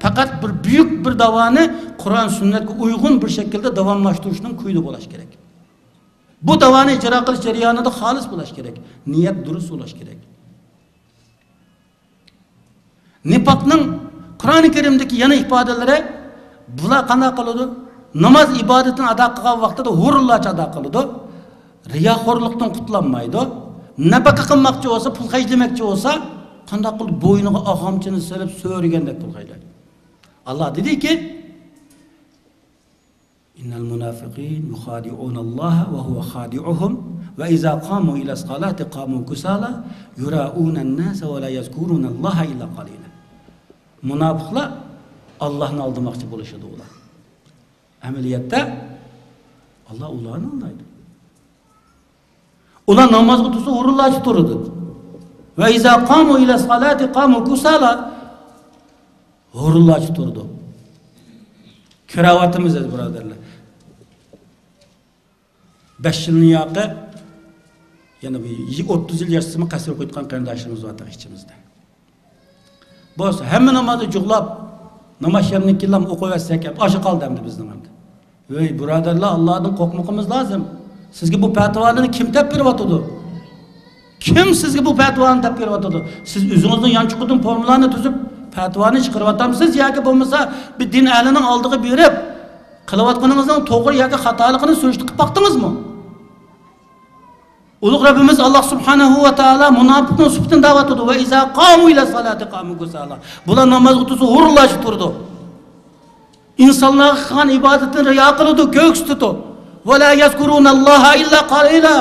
faqat bir buyuk bir davoni Qur'on sunnatga uyg'un bir shaklda davomlashtirishning kuyida bo'lish kerak. Bu davoni ijro qilish jarayonida xolis bo'lish kerak, niyat durust bo'lish kerak. Nifoqning Qur'oni Karimdagi yana ifodalari bular qanday qiladi? Namoz ibodatini ado qilgan vaqtida hurlarcha ado qiladi. Riyoxo'rlikdan qutlanmaydi. Nafaqa qilmoqchi bo'lsa, pul xarjlamoqchi bo'lsa, qanday qilib bo'yniga og'amchini solib so'rgandek pul xarjlaydi. Alloh dediki: Innal munafiqin yukhadi'un Alloh va huwa khadi'uhum va iza qamu ila salati qamu kusala yura'una an-nasa va la yazkuruna Alloha illa qalila. Munofiqlar Allohni aldamoqchi bo'lishadi ular. Amaliyotda Alloh ularni aldaydi. Ular namozga tursa o'rinlarcha turadi. Va iza qamu ila salati qamu kusala o'rinlarcha turdi. Kiravatimiz birodarlar. 5 yilning yoqi yana bir 30 yil yashasimi qasr qo'ygan qarindoshimiz bor ichimizda. Bo'lsa hamma namozni jug'lab, namoz shamnikilam o'qiversak ham osha qoldi endi bizning endi. Ey birodarlar, Allohdan qo'rqmoqimiz lozim. Sizga bu fatvoni kim tap beryotdi? Kim sizga bu fatvoni tap beryotdi? Siz o'zingizning yanchiqidan formulani tuzib fatvoni chiqaryapsiz yoki bo'lmasa bir din ahlining oldiga berib qilayotganingizning to'g'ri yoki xatoligini surishtirib qilib boqdingizmi? Ulug' Rabbimiz Alloh subhanahu va taolo munofiqning sifatini da'vat etdi. Va iza qamu ila salati qamu kusala. Bular namozga tursa hurlashib turdi. İnsanlarga qilgan ibodatini riyo qiladi, ko'ks tutdi. Va la yazkuruna Alloha illa qalila.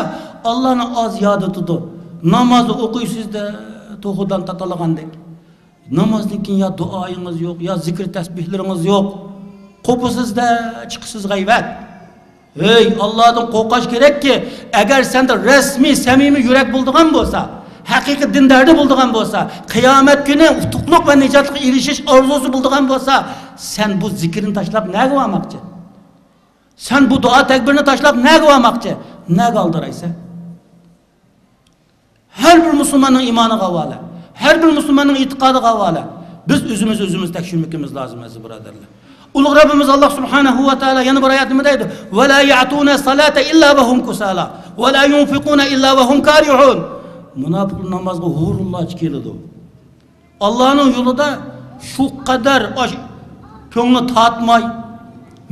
Allohni oz yod tutdi. Namozni o'qiysizda to'g'ridan tatalagandek. Namozdan keyin ya duoyingiz yo'q, ya zikr tasbihlaringiz yo'q. Qo'pusizda chiqsiz g'aybat. Ey Allohdan qo'rqish kerakki, agar senda rasmiy samimiy yurak bo'ldigan bo'lsa, haqiqiy dindarda bo'ldigan bo'lsa, qiyomat kuni utuqliq va nijotga erishish orzusi bo'ldigan bo'lsa, sen bu zikrni tashlab naga olmoqchi? Sen bu duo takbirni tashlab naga olmoqchi? Naga oldiraysan? Har bir musulmonning iymoniga havola, har bir musulmonning e'tiqodiga havola. Biz o'zimiz o'zimiz tekshirmikimiz lozim aziz birodarlar. Ulug' Rabbimiz Alloh subhanahu va taolo yana bir oyat nima deydi? Va la ya'tuna salata illa va hum kusala va la yunfiquna illa va hum karihun. Munofiqlar namozga hurullah keladi. Allohning yo'lida shu qadar ko'ngli tortmay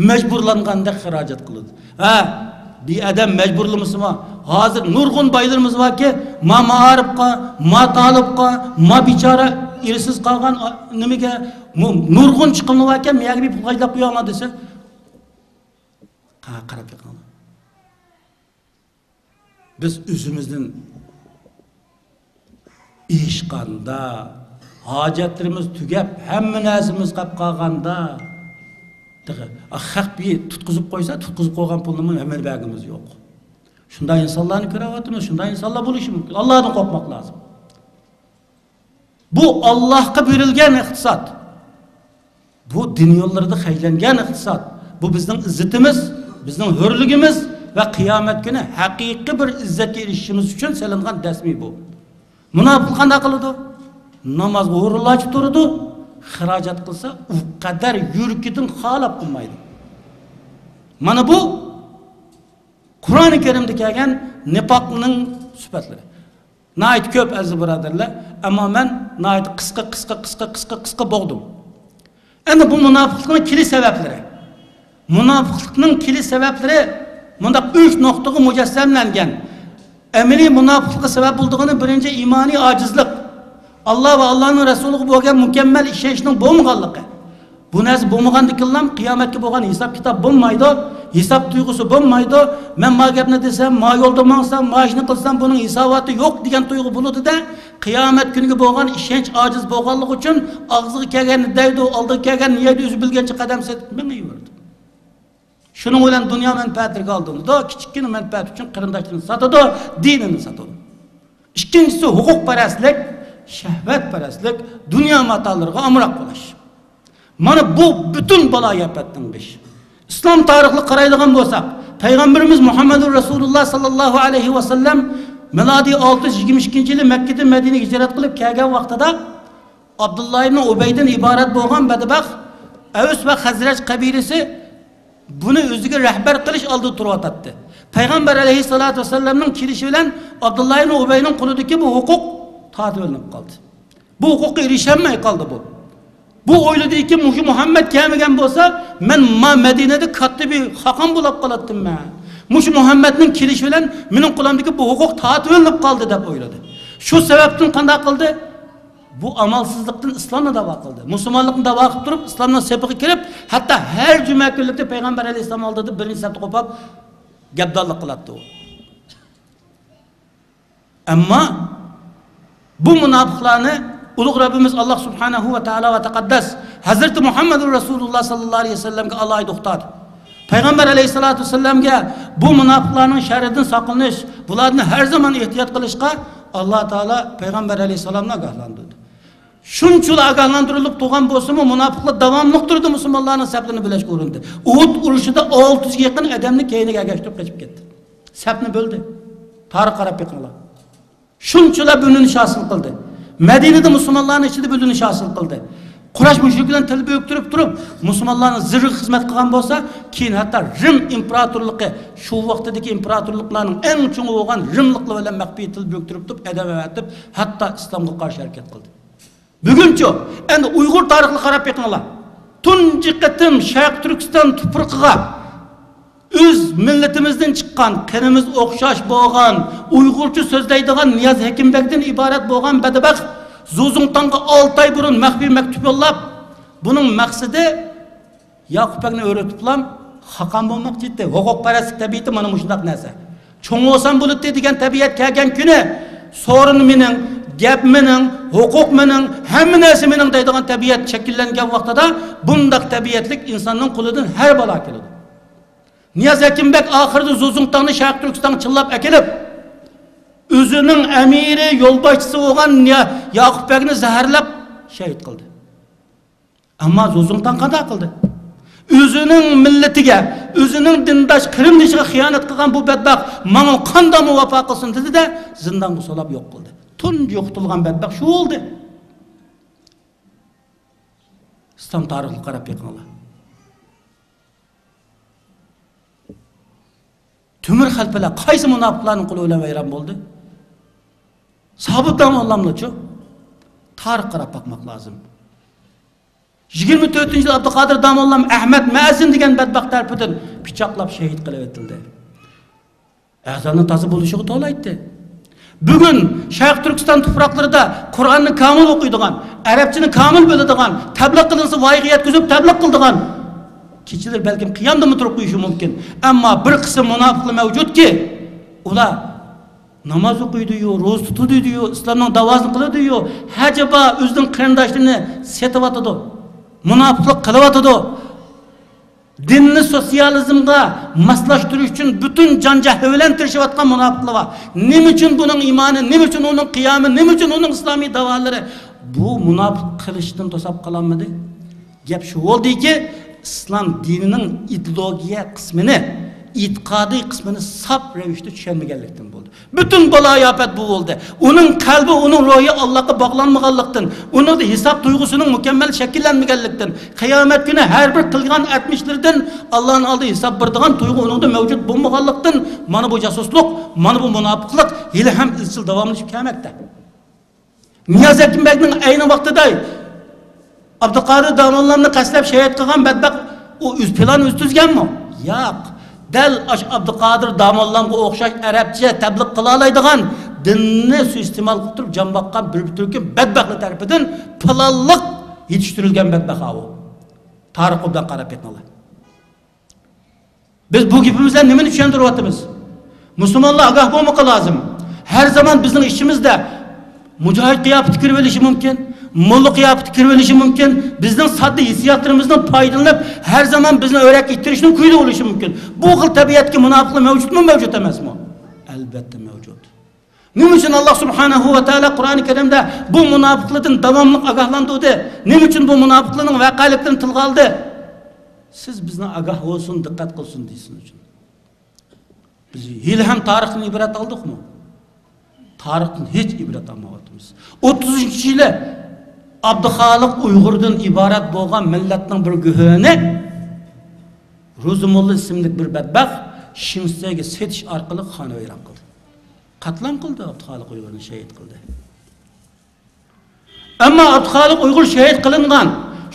majburlangandek xarajat qiladi. Ha, bir odam majburlamasmi? Hozir nurg'un boylarimiz borki, ma ma'arifga, ma talibga, ma bechora ersiz qolgan nimaga nurg'un chiqimli bor ekan, miyaga bir pul xarjlab qo'yinglar desa, qarab yiqiladi. Biz o'zimizdan ishqanda, hojatlarimiz tugab, hamma narsamiz qolib qolganda, haq bir tutqizib qo'ysa, tutqizib qo'ygan pulni amal bagimiz yo'q. Shunday insonlarni ko'ryapmiz, shunday insonlar bo'lishi mumkin. Allohdan qo'rqmoq lozim. Bu Allohga berilgan iqtisod. Bu din yo'llarida xarjlangan iqtisod. Bu bizning izzatimiz, bizning hurligimiz va qiyomat kuni haqiqiy bir izzatga erishishimiz uchun solingan dasmiy bu. Munofiq qanday qiladi? Namozga o'rinlashib turadi, xarajat qilsa u qadar yurkidan xalab qilmaydi. Mana bu Qur'oni Karimda kelgan nifoqning sifatlari. Nəhayət ko'p aziz birodarlar, ammo men nəhayət qisqa bo'g'dim. Endi bu munofiqlikning keli sabablari. Munofiqlikning keli sabablari bundaq 3 nuqtaga mujassamlangan. Amaliy munofiqlikka sabab bo'ldig'ini birinchi iymoniy ojizlik. Alloh va Allohning rasuliga bo'lgan mukammal ishonchning bo'lmaganligi. Bu narsa bo'lmagandikinlam qiyomatga bo'lgan hisob kitob bo'lmaydi, hisob tuyg'usi bo'lmaydi. Men ma gapni desam, ma yo'lda mangsam, ma ishni qilsam buning hisoboti yo'q degan tuyg'u bo'ladi-da, qiyomat kuniga bo'lgan ishonch ojiz bo'lganligi uchun og'ziga kelganini deydi, oldiga kelganini yeydi, o'zi bilgancha qadam setib mingayverdi. Shuning bilan dunyo manfaatiga oldinda, kichikgina manfaat uchun qarindoshini sotadi, dinini sotadi. Ikkinchisi huquqparastlik, shahvatparastlik, dunyo matolariga amroq bo'lish. Mana bu bütün baloyapatning beshi. İslam tarixini qaraydigan bo'lsak, Payg'ambarimiz Muhammadur Rasululloh sallallohu alayhi va sallam milodiy 622-yili Makka dan Madinaga hijrat qilib kelgan vaqtida Abdulloh ibn Ubaydan iborat bo'lgan badbaxt Avs va Xazraj qabilasi buni o'ziga rahbar qilish oldida turyotdi. Payg'ambar alayhissalatu vassallamning kelishi bilan Abdulloh ibn Ubayning qo'lidagi bu huquq tortib qoldi. Bu huquqqa erisholmay qoldi bu. Bu o'yladiki, Muhammed kelmagan bo'lsa, men Madinada katta bir xoqon bo'lib qolatdim men. Mushu Muhammedning kelishi bilan mening qo'limdagi bu huquq tortib qoldi deb o'yladi. Shu sababdan qanday qildi? Bu amalsizlikdan islomni da'vo qildi. Musulmonlikni da'vo qilib turib, islomning sepiga kirib, hatto har juma kunlikda payg'ambar alayhissalom oldida birinchi safda qo'pab gapdonlik qiladi u. Ammo bu munofiqlarni Ulug' Rabbimiz Alloh subhanahu va taolo va taqaddas Hazrati Muhammadur Rasululloh sallallohu alayhi vasallamga alohida uqtadi. Payg'ambar alayhisolatu vasallamga bu munofiqlarning sharridan saqlanish, bularni har zamon ehtiyot qilishga Alloh taolo payg'ambar alayhissalomni ogohlantirdi. Shunchalar ogohlantirilib turgan bo'lsa-mu, munofiqlar davomli turdi, musulmonlarning safini bilashga urindi. Uhud urushida 600 ga yaqin odamni keyniga agashtirib qochib ketdi. Safni bo'ldi. Tarix qarab beqinglar. Shunchalar bo'linish hosil qildi. Madinada musulmonlarning ichida bo'linish hosil qildi. Quraysh mushriklarni til bo'ktirib turib, musulmonlarni zirh xizmat qilgan bo'lsa, keyin hatto Rim imperatorligi, shu vaqtdagi imperatorliklarning eng cho'ngi bo'lgan Rimliklar bilan maxfiy til bo'ktirib turib, adam avatib, hatto islomga qarshi harakat qildi. Buguncha endi Uyg'ur tarixini qarab beqinglar. Tunji qatim Sharq Turkiston tuproqiga o'z millatimizdan chiqqan, qinimiz o'xshash bo'lgan, Uyg'urcha so'zlaydigan Niyoz Hakimbekdan iborat bo'lgan badbaxt Zuzungtangga 6 oy burun maxfiy maktub yo'llab, buning maqsadi Yoqubbekni o'rgatiblam xoqon bo'lmoqchi edi. Huquqparastlik tabiati mana shunday narsa. Cho'ng bo'lsam bo'ladi degan tabiat kelgan kuni so'rin mening, gap mening, huquq mening, hamma narsa mening deydigan tabiat shakllangan vaqtida bundaq tabiatlik insonning qo'lidan har balo keladi. Niyoz Hakimbek oxirida Zuzungtangni Sharq Turkistonga chillab akilib, o'zining amiri, yo'lboshchisi bo'lgan Yoqubbekni zaharlab shahid qildi. Ammo Zuzungtang qanday qildi? O'zining millatiga, o'zining dindosh qarindoshiga xiyonat qilgan bu badbaxt menga qanday vafo qilsin dedi-da, zindonga solab yo'q qildi. Tunji yo'qotilgan badbaxt shu bo'ldi. Islom tarixini qarab beqinglar. Temur xalfalar qaysi munofiqlarning qo'li bilan vayron bo'ldi? Sobitdan Allohimlarchi tarix qarab boqmoq lozim. 24-yil Abduqodir domollam Ahmad Ma'zin degan badbaxt tarafidan pichoqlab shahid qilib etildi. A'zoni toza bo'lishiga to'laydi. Bugun Sharq Turkiston tuproqlarida Qur'onni komil o'qiydigan, arabchani komil biladigan, tabliq qilinsa voyaga yetkazib tabliq qildigan kechilar balkim qiyamda turib qo'yishi mumkin. Ammo bir qism munofiqlar mavjudki, ular namoz o'qiydi-yu, ro'za tutadi-yu, islomning da'vosini qiladi-yu, hajaba o'zining qarindoshlarini setyotadi, munofiqlik qilyotadi. Dinni sotsializmga moslashtirish uchun butun jon jahli bilan tirishayotgan munofiqlar bor. Nima uchun buning iymoni, nima uchun uning qiyomi, nima uchun uning islomiy da'volari Bu munofiq qilishdan to'sab qololmadi. Gap shu bo'ldiki, islom dinining ideologiya qismini, e'tiqodiy qismini saf ravishda tushunmaganlikdan bo'ldi. Butun baloyofat bu bo'ldi. Uning qalbi, uning ruhi Allohga bog'lanmaganlikdan, uning hisob tuyg'usining mukammal shakllanmaganlikdan, qiyomat kuni har bir qilgan etmishlaridan Allohning oldida hisob beradigan tuyg'u uningda mavjud bo'lmaganlikdan mana bu jasuslik, mana bu munofiqlik hali ham izchil davomlashib kelmoqda. Niyoz Erkinbekning ayni vaqtida Abduqodir Domollarni qaslab shahid qilgan badbaxt u o'z plan o'z tuzganmi? Yo'q. Dal Abduqodir Domollarga o'xshash arabcha tabliq qila oladigan dinni suiiste'mol qilib turib jon boqqan bir turkum badbaxtlar tarafidan planliq yetishtirilgan badbaxt u. Tarix obdan qarab ketinglar. Biz bu gapimizdan nimani tushuntiryapmiz? Musulmonlar ogoh bo'lmoqqa lozim. Har zamon bizning ishimizda mujohid qiyofati kirib olishi mumkin, molla qiyofati kirib olishi mumkin, bizning sodda hissiyotlarimizdan foydalanib har zamon bizni o'rak ittirishning kuyli bo'lishi mumkin. Bu xil tabiatga munofiqlar mavjudmi, mavjud emasmi? Albatta mavjud. Nima uchun Alloh subhanahu va taolo Qur'oni Karimda bu munofiqlardan davomli ogohlantirdi? Nima uchun bu munofiqlarning vaqaliklarini tilga oldi? Siz bizni ogoh bo'lsin, diqqat qilsin desin uchun. Biz hali ham tarixdan ibrat oldikmi? Tarixdan hech ibrat olmayapmiz. 30-yili Abduxoliq Uyg'urdan iborat bo'lgan millatning bir guhini Ro'zimolla ismli bir badbaxt Shimsiyaga setish orqali xonavayron qildi. Qatlam qildi, Abduxoliq Uyg'urni shahid qildi. Ammo Abduxoliq Uyg'ur shahid qilingan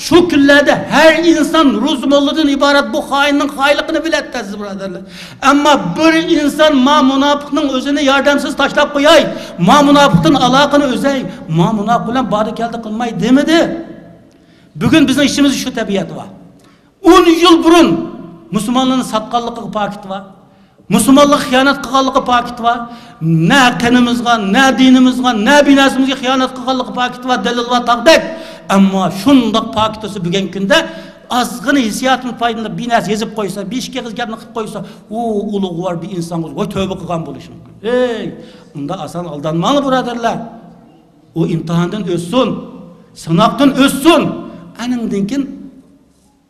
shu kunlarda har inson Ro'zimolladan iborat bu xoinning xoinligini biladi, aziz birodarlar. Ammo bir inson ma munofiqning o'zini yordamsiz tashlab qo'yay, ma munofiqdan aloqani uzay, ma munofiq bilan bori keldi qilmay demidi. Bugun bizning ishimizda shu tabiat bor. 10 yil burun musulmonlarni sotganligi pokit bor. Musulmonlar xiyonat qilganligi pokit bor. Na qinimizga, na dinimizga, na binosimizga xiyonat qilganligi pokit bor, dalil va taqdik. Ammo shundoq pokit bo'lsa bugun kunda ozgina hissiyotini foydalanib bir narsa yozib qo'ysa, 5 og'iz gapni qilib qo'ysa, u ulug'vor bir inson voy tavba qilgan bo'lishi mumkin. Ey, unda oson aldanmang birodarlar. U imtihondan o'tsin, sinoqdan o'tsin. Aningdan keyin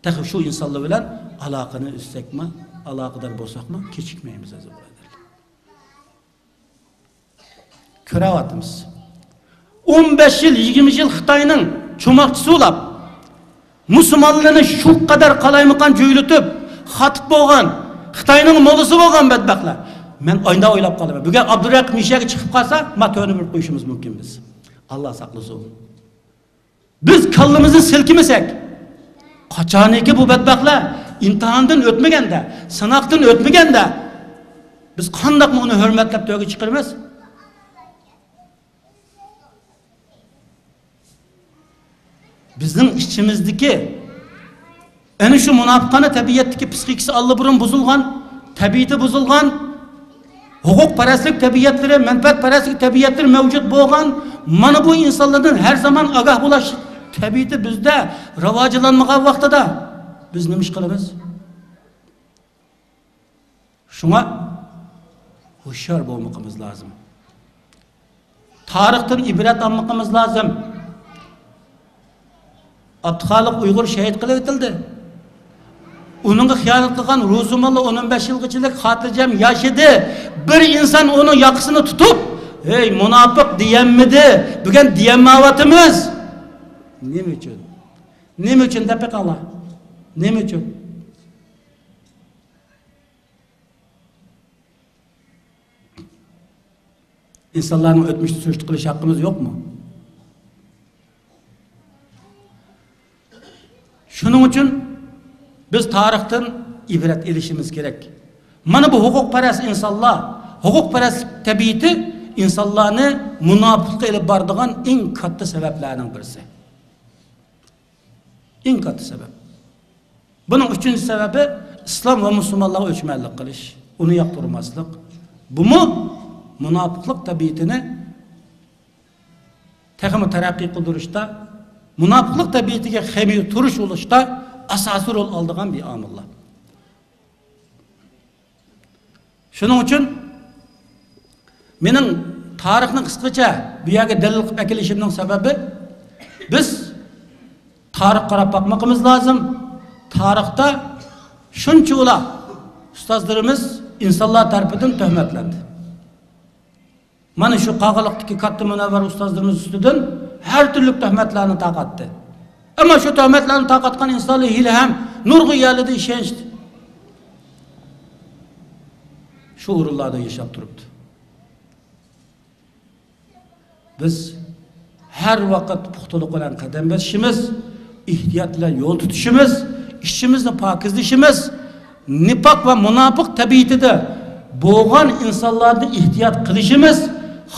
taxi shu insonlar bilan aloqani uzsakmi, aloqador bo'lsakmi, kechikmaymiz aziz birodarlar. Ko'ryapmiz. 15 yil, 20 yil Xitoyning cho'moqchisi bo'lib, musulmonlarni shu qadar qalaymaqon jo'ylitib, xatib bo'lgan, Xitoyning mollasi bo'lgan badbaxtlar. Men oyda o'ylab qolaman. Bugun Abdurrahim Mishaga chiqib qolsa, matoni bilib qo'yishimiz mumkin biz. Alloh saqlasin. Biz kallamizni silkimasak, qachoniki bu badbaxtlar imtihondan o'tmaganda, sinoqdan o'tmaganda biz qandaqmi uni hurmatlab to'yga chiqaramiz? Bizning ichimizdagi ana shu munofiqona tabiatdagi psixikasi allaburun buzilgan, tabiati buzilgan, huquqparastlik tabiatlari, manfaatparastlik tabiatlari mavjud bo'lgan mana bu insonlardan har zamon ogoh bo'lish tabiati bizda rivojlanmagan vaqtida biz nima ish qilamiz? Shunga hushyor bo'lmoqimiz lozim. Tarixdan ibrat olmoqimiz lozim. Abduxoliq Uyg'ur shahid qilib o'tildi. Uningga xiyonat qilgan Ro'zimolla 15 yilgachilik xotirjam yashadi. Bir inson uning yoqasini tutib, "Ey munofiq" deyanmidi? Bugun deyanmayapmiz. Nima uchun? Nima uchun deb qala? Nima uchun? İnsanlarning o'tmishni surishti qilish haqqimiz yo'qmi? Shuning uchun biz tarixdan ibrat ilishimiz kerak. Mana bu huquqparast insonlar, huquqparast tabiati insonlarni munofiqlikka ilib boradigan eng katta sabablarning birisi. Eng katta sabab. Buning uchinchi sababi islom va musulmonlarga o'chmanlik qilish, uni yoqtirmaslik. Bumu munofiqlik tabiatini texmi taraqqiy qildirishda, munofiqlik tabiatiga xemiy turish bo'lishda asosiy rol oldigan bir omillar. Shuning uchun mening tarixni qisqacha bu yerga dalil qilib kelishimning sababi Biz tarix qarab bakmamız lazım. Tarixda shuncha ular ustozlarimiz insanlar tarafidan tuhmatlandi. Mana shu qog'iliqdagi katta munavvar ustozlarimiz ustidan har turli tuhmatlarni taqatdi. Ammo shu tuhmatlarni taqatgan insonlar hali ham nurg'un yerlarda ishonchdi. Shu o'rinlarda yashab turibdi. Biz har vaqt puxtalik bilan qadam bosishimiz, ehtiyot bilan yo'l tutishimiz, ishimizni pokizlashimiz, nifoq va munofiq tabiatida bo'lgan insonlarni ehtiyot qilishimiz,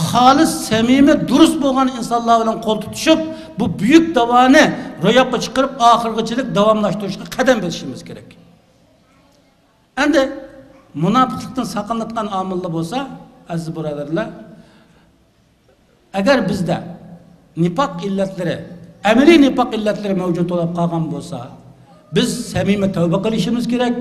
xolis, samimiy, durust bo'lgan insonlar bilan qo'l tutishib, bu buyuk davoni ro'yobga chiqarib, oxirgichalik davomlashtirishga qadam bosishimiz kerak. Endi munofiqlikdan saqlanadigan omillar bo'lsa, aziz birodarlar, agar bizda nifoq illatlari, amaliy nifoq illatlari mavjud bo'lib qolgan bo'lsa, biz samimiy tavba qilishimiz kerak.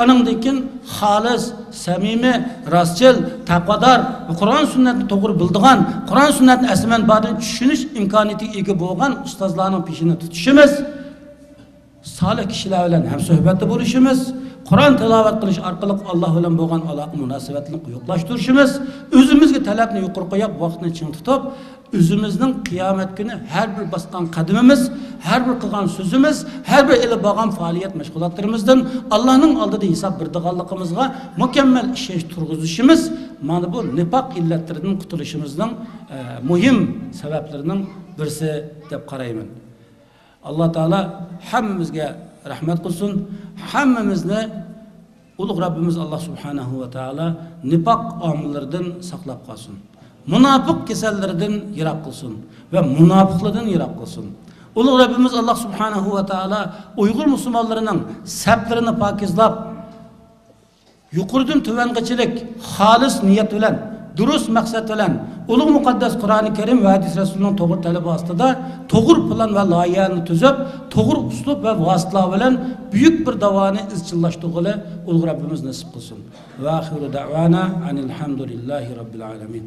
Anandan keyin xolis, samimiy, rostchil, taqvodor va Qur'on sunnatni to'g'ri bildigan, Qur'on sunnatni asl manbadan tushunish imkoniyatiga ega bo'lgan ustozlarning peshini tutishimiz, solih kishilar bilan hamsuhbatda bo'lishimiz, Qur'on tilovat qilish orqali Alloh bilan bo'lgan aloqa munosabatini quyuqlashtirishimiz, o'zimizga talabni yuqori qo'yib, vaqtni ching tutib, o'zimizning qiyomat kuni har bir bosgan qadamimiz, har bir qilgan so'zimiz, har bir ilib borgan faoliyat mashg'ulotlarimizdan Allohning oldida hisob berdiganligimizga mukammal ishonch turg'izishimiz, mana bu nifoq illatlaridan qutulishimizning muhim sabablarining birisi deb qarayman. Alloh taolo hammamizga rahmat qilsin, hammamizni ulug' Rabbimiz Alloh subhanahu va taolo nifoq omillaridan saqlab qolsin. Munofiq kasallaridan yiroq qilsin va munofiqlardan yiroq qilsin. Ulug' Rabbimiz Alloh subhanahu va taolo Uyg'ur musulmonlarining saflarini pokizlab, yuqoridan tuvangachilik xolis niyat bilan, durust maqsad bilan ulug' muqaddas Qur'oni Karim va hadis Rasulining to'g'ri talabi ostida to'g'ri plan va loyihani tuzib, to'g'ri uslub va vositalar bilan buyuk bir davoni izchillashtirg'ili ulug' Rabbimiz nasib qilsin. Va axiru da'vana anil hamdulillahi robbil alamin.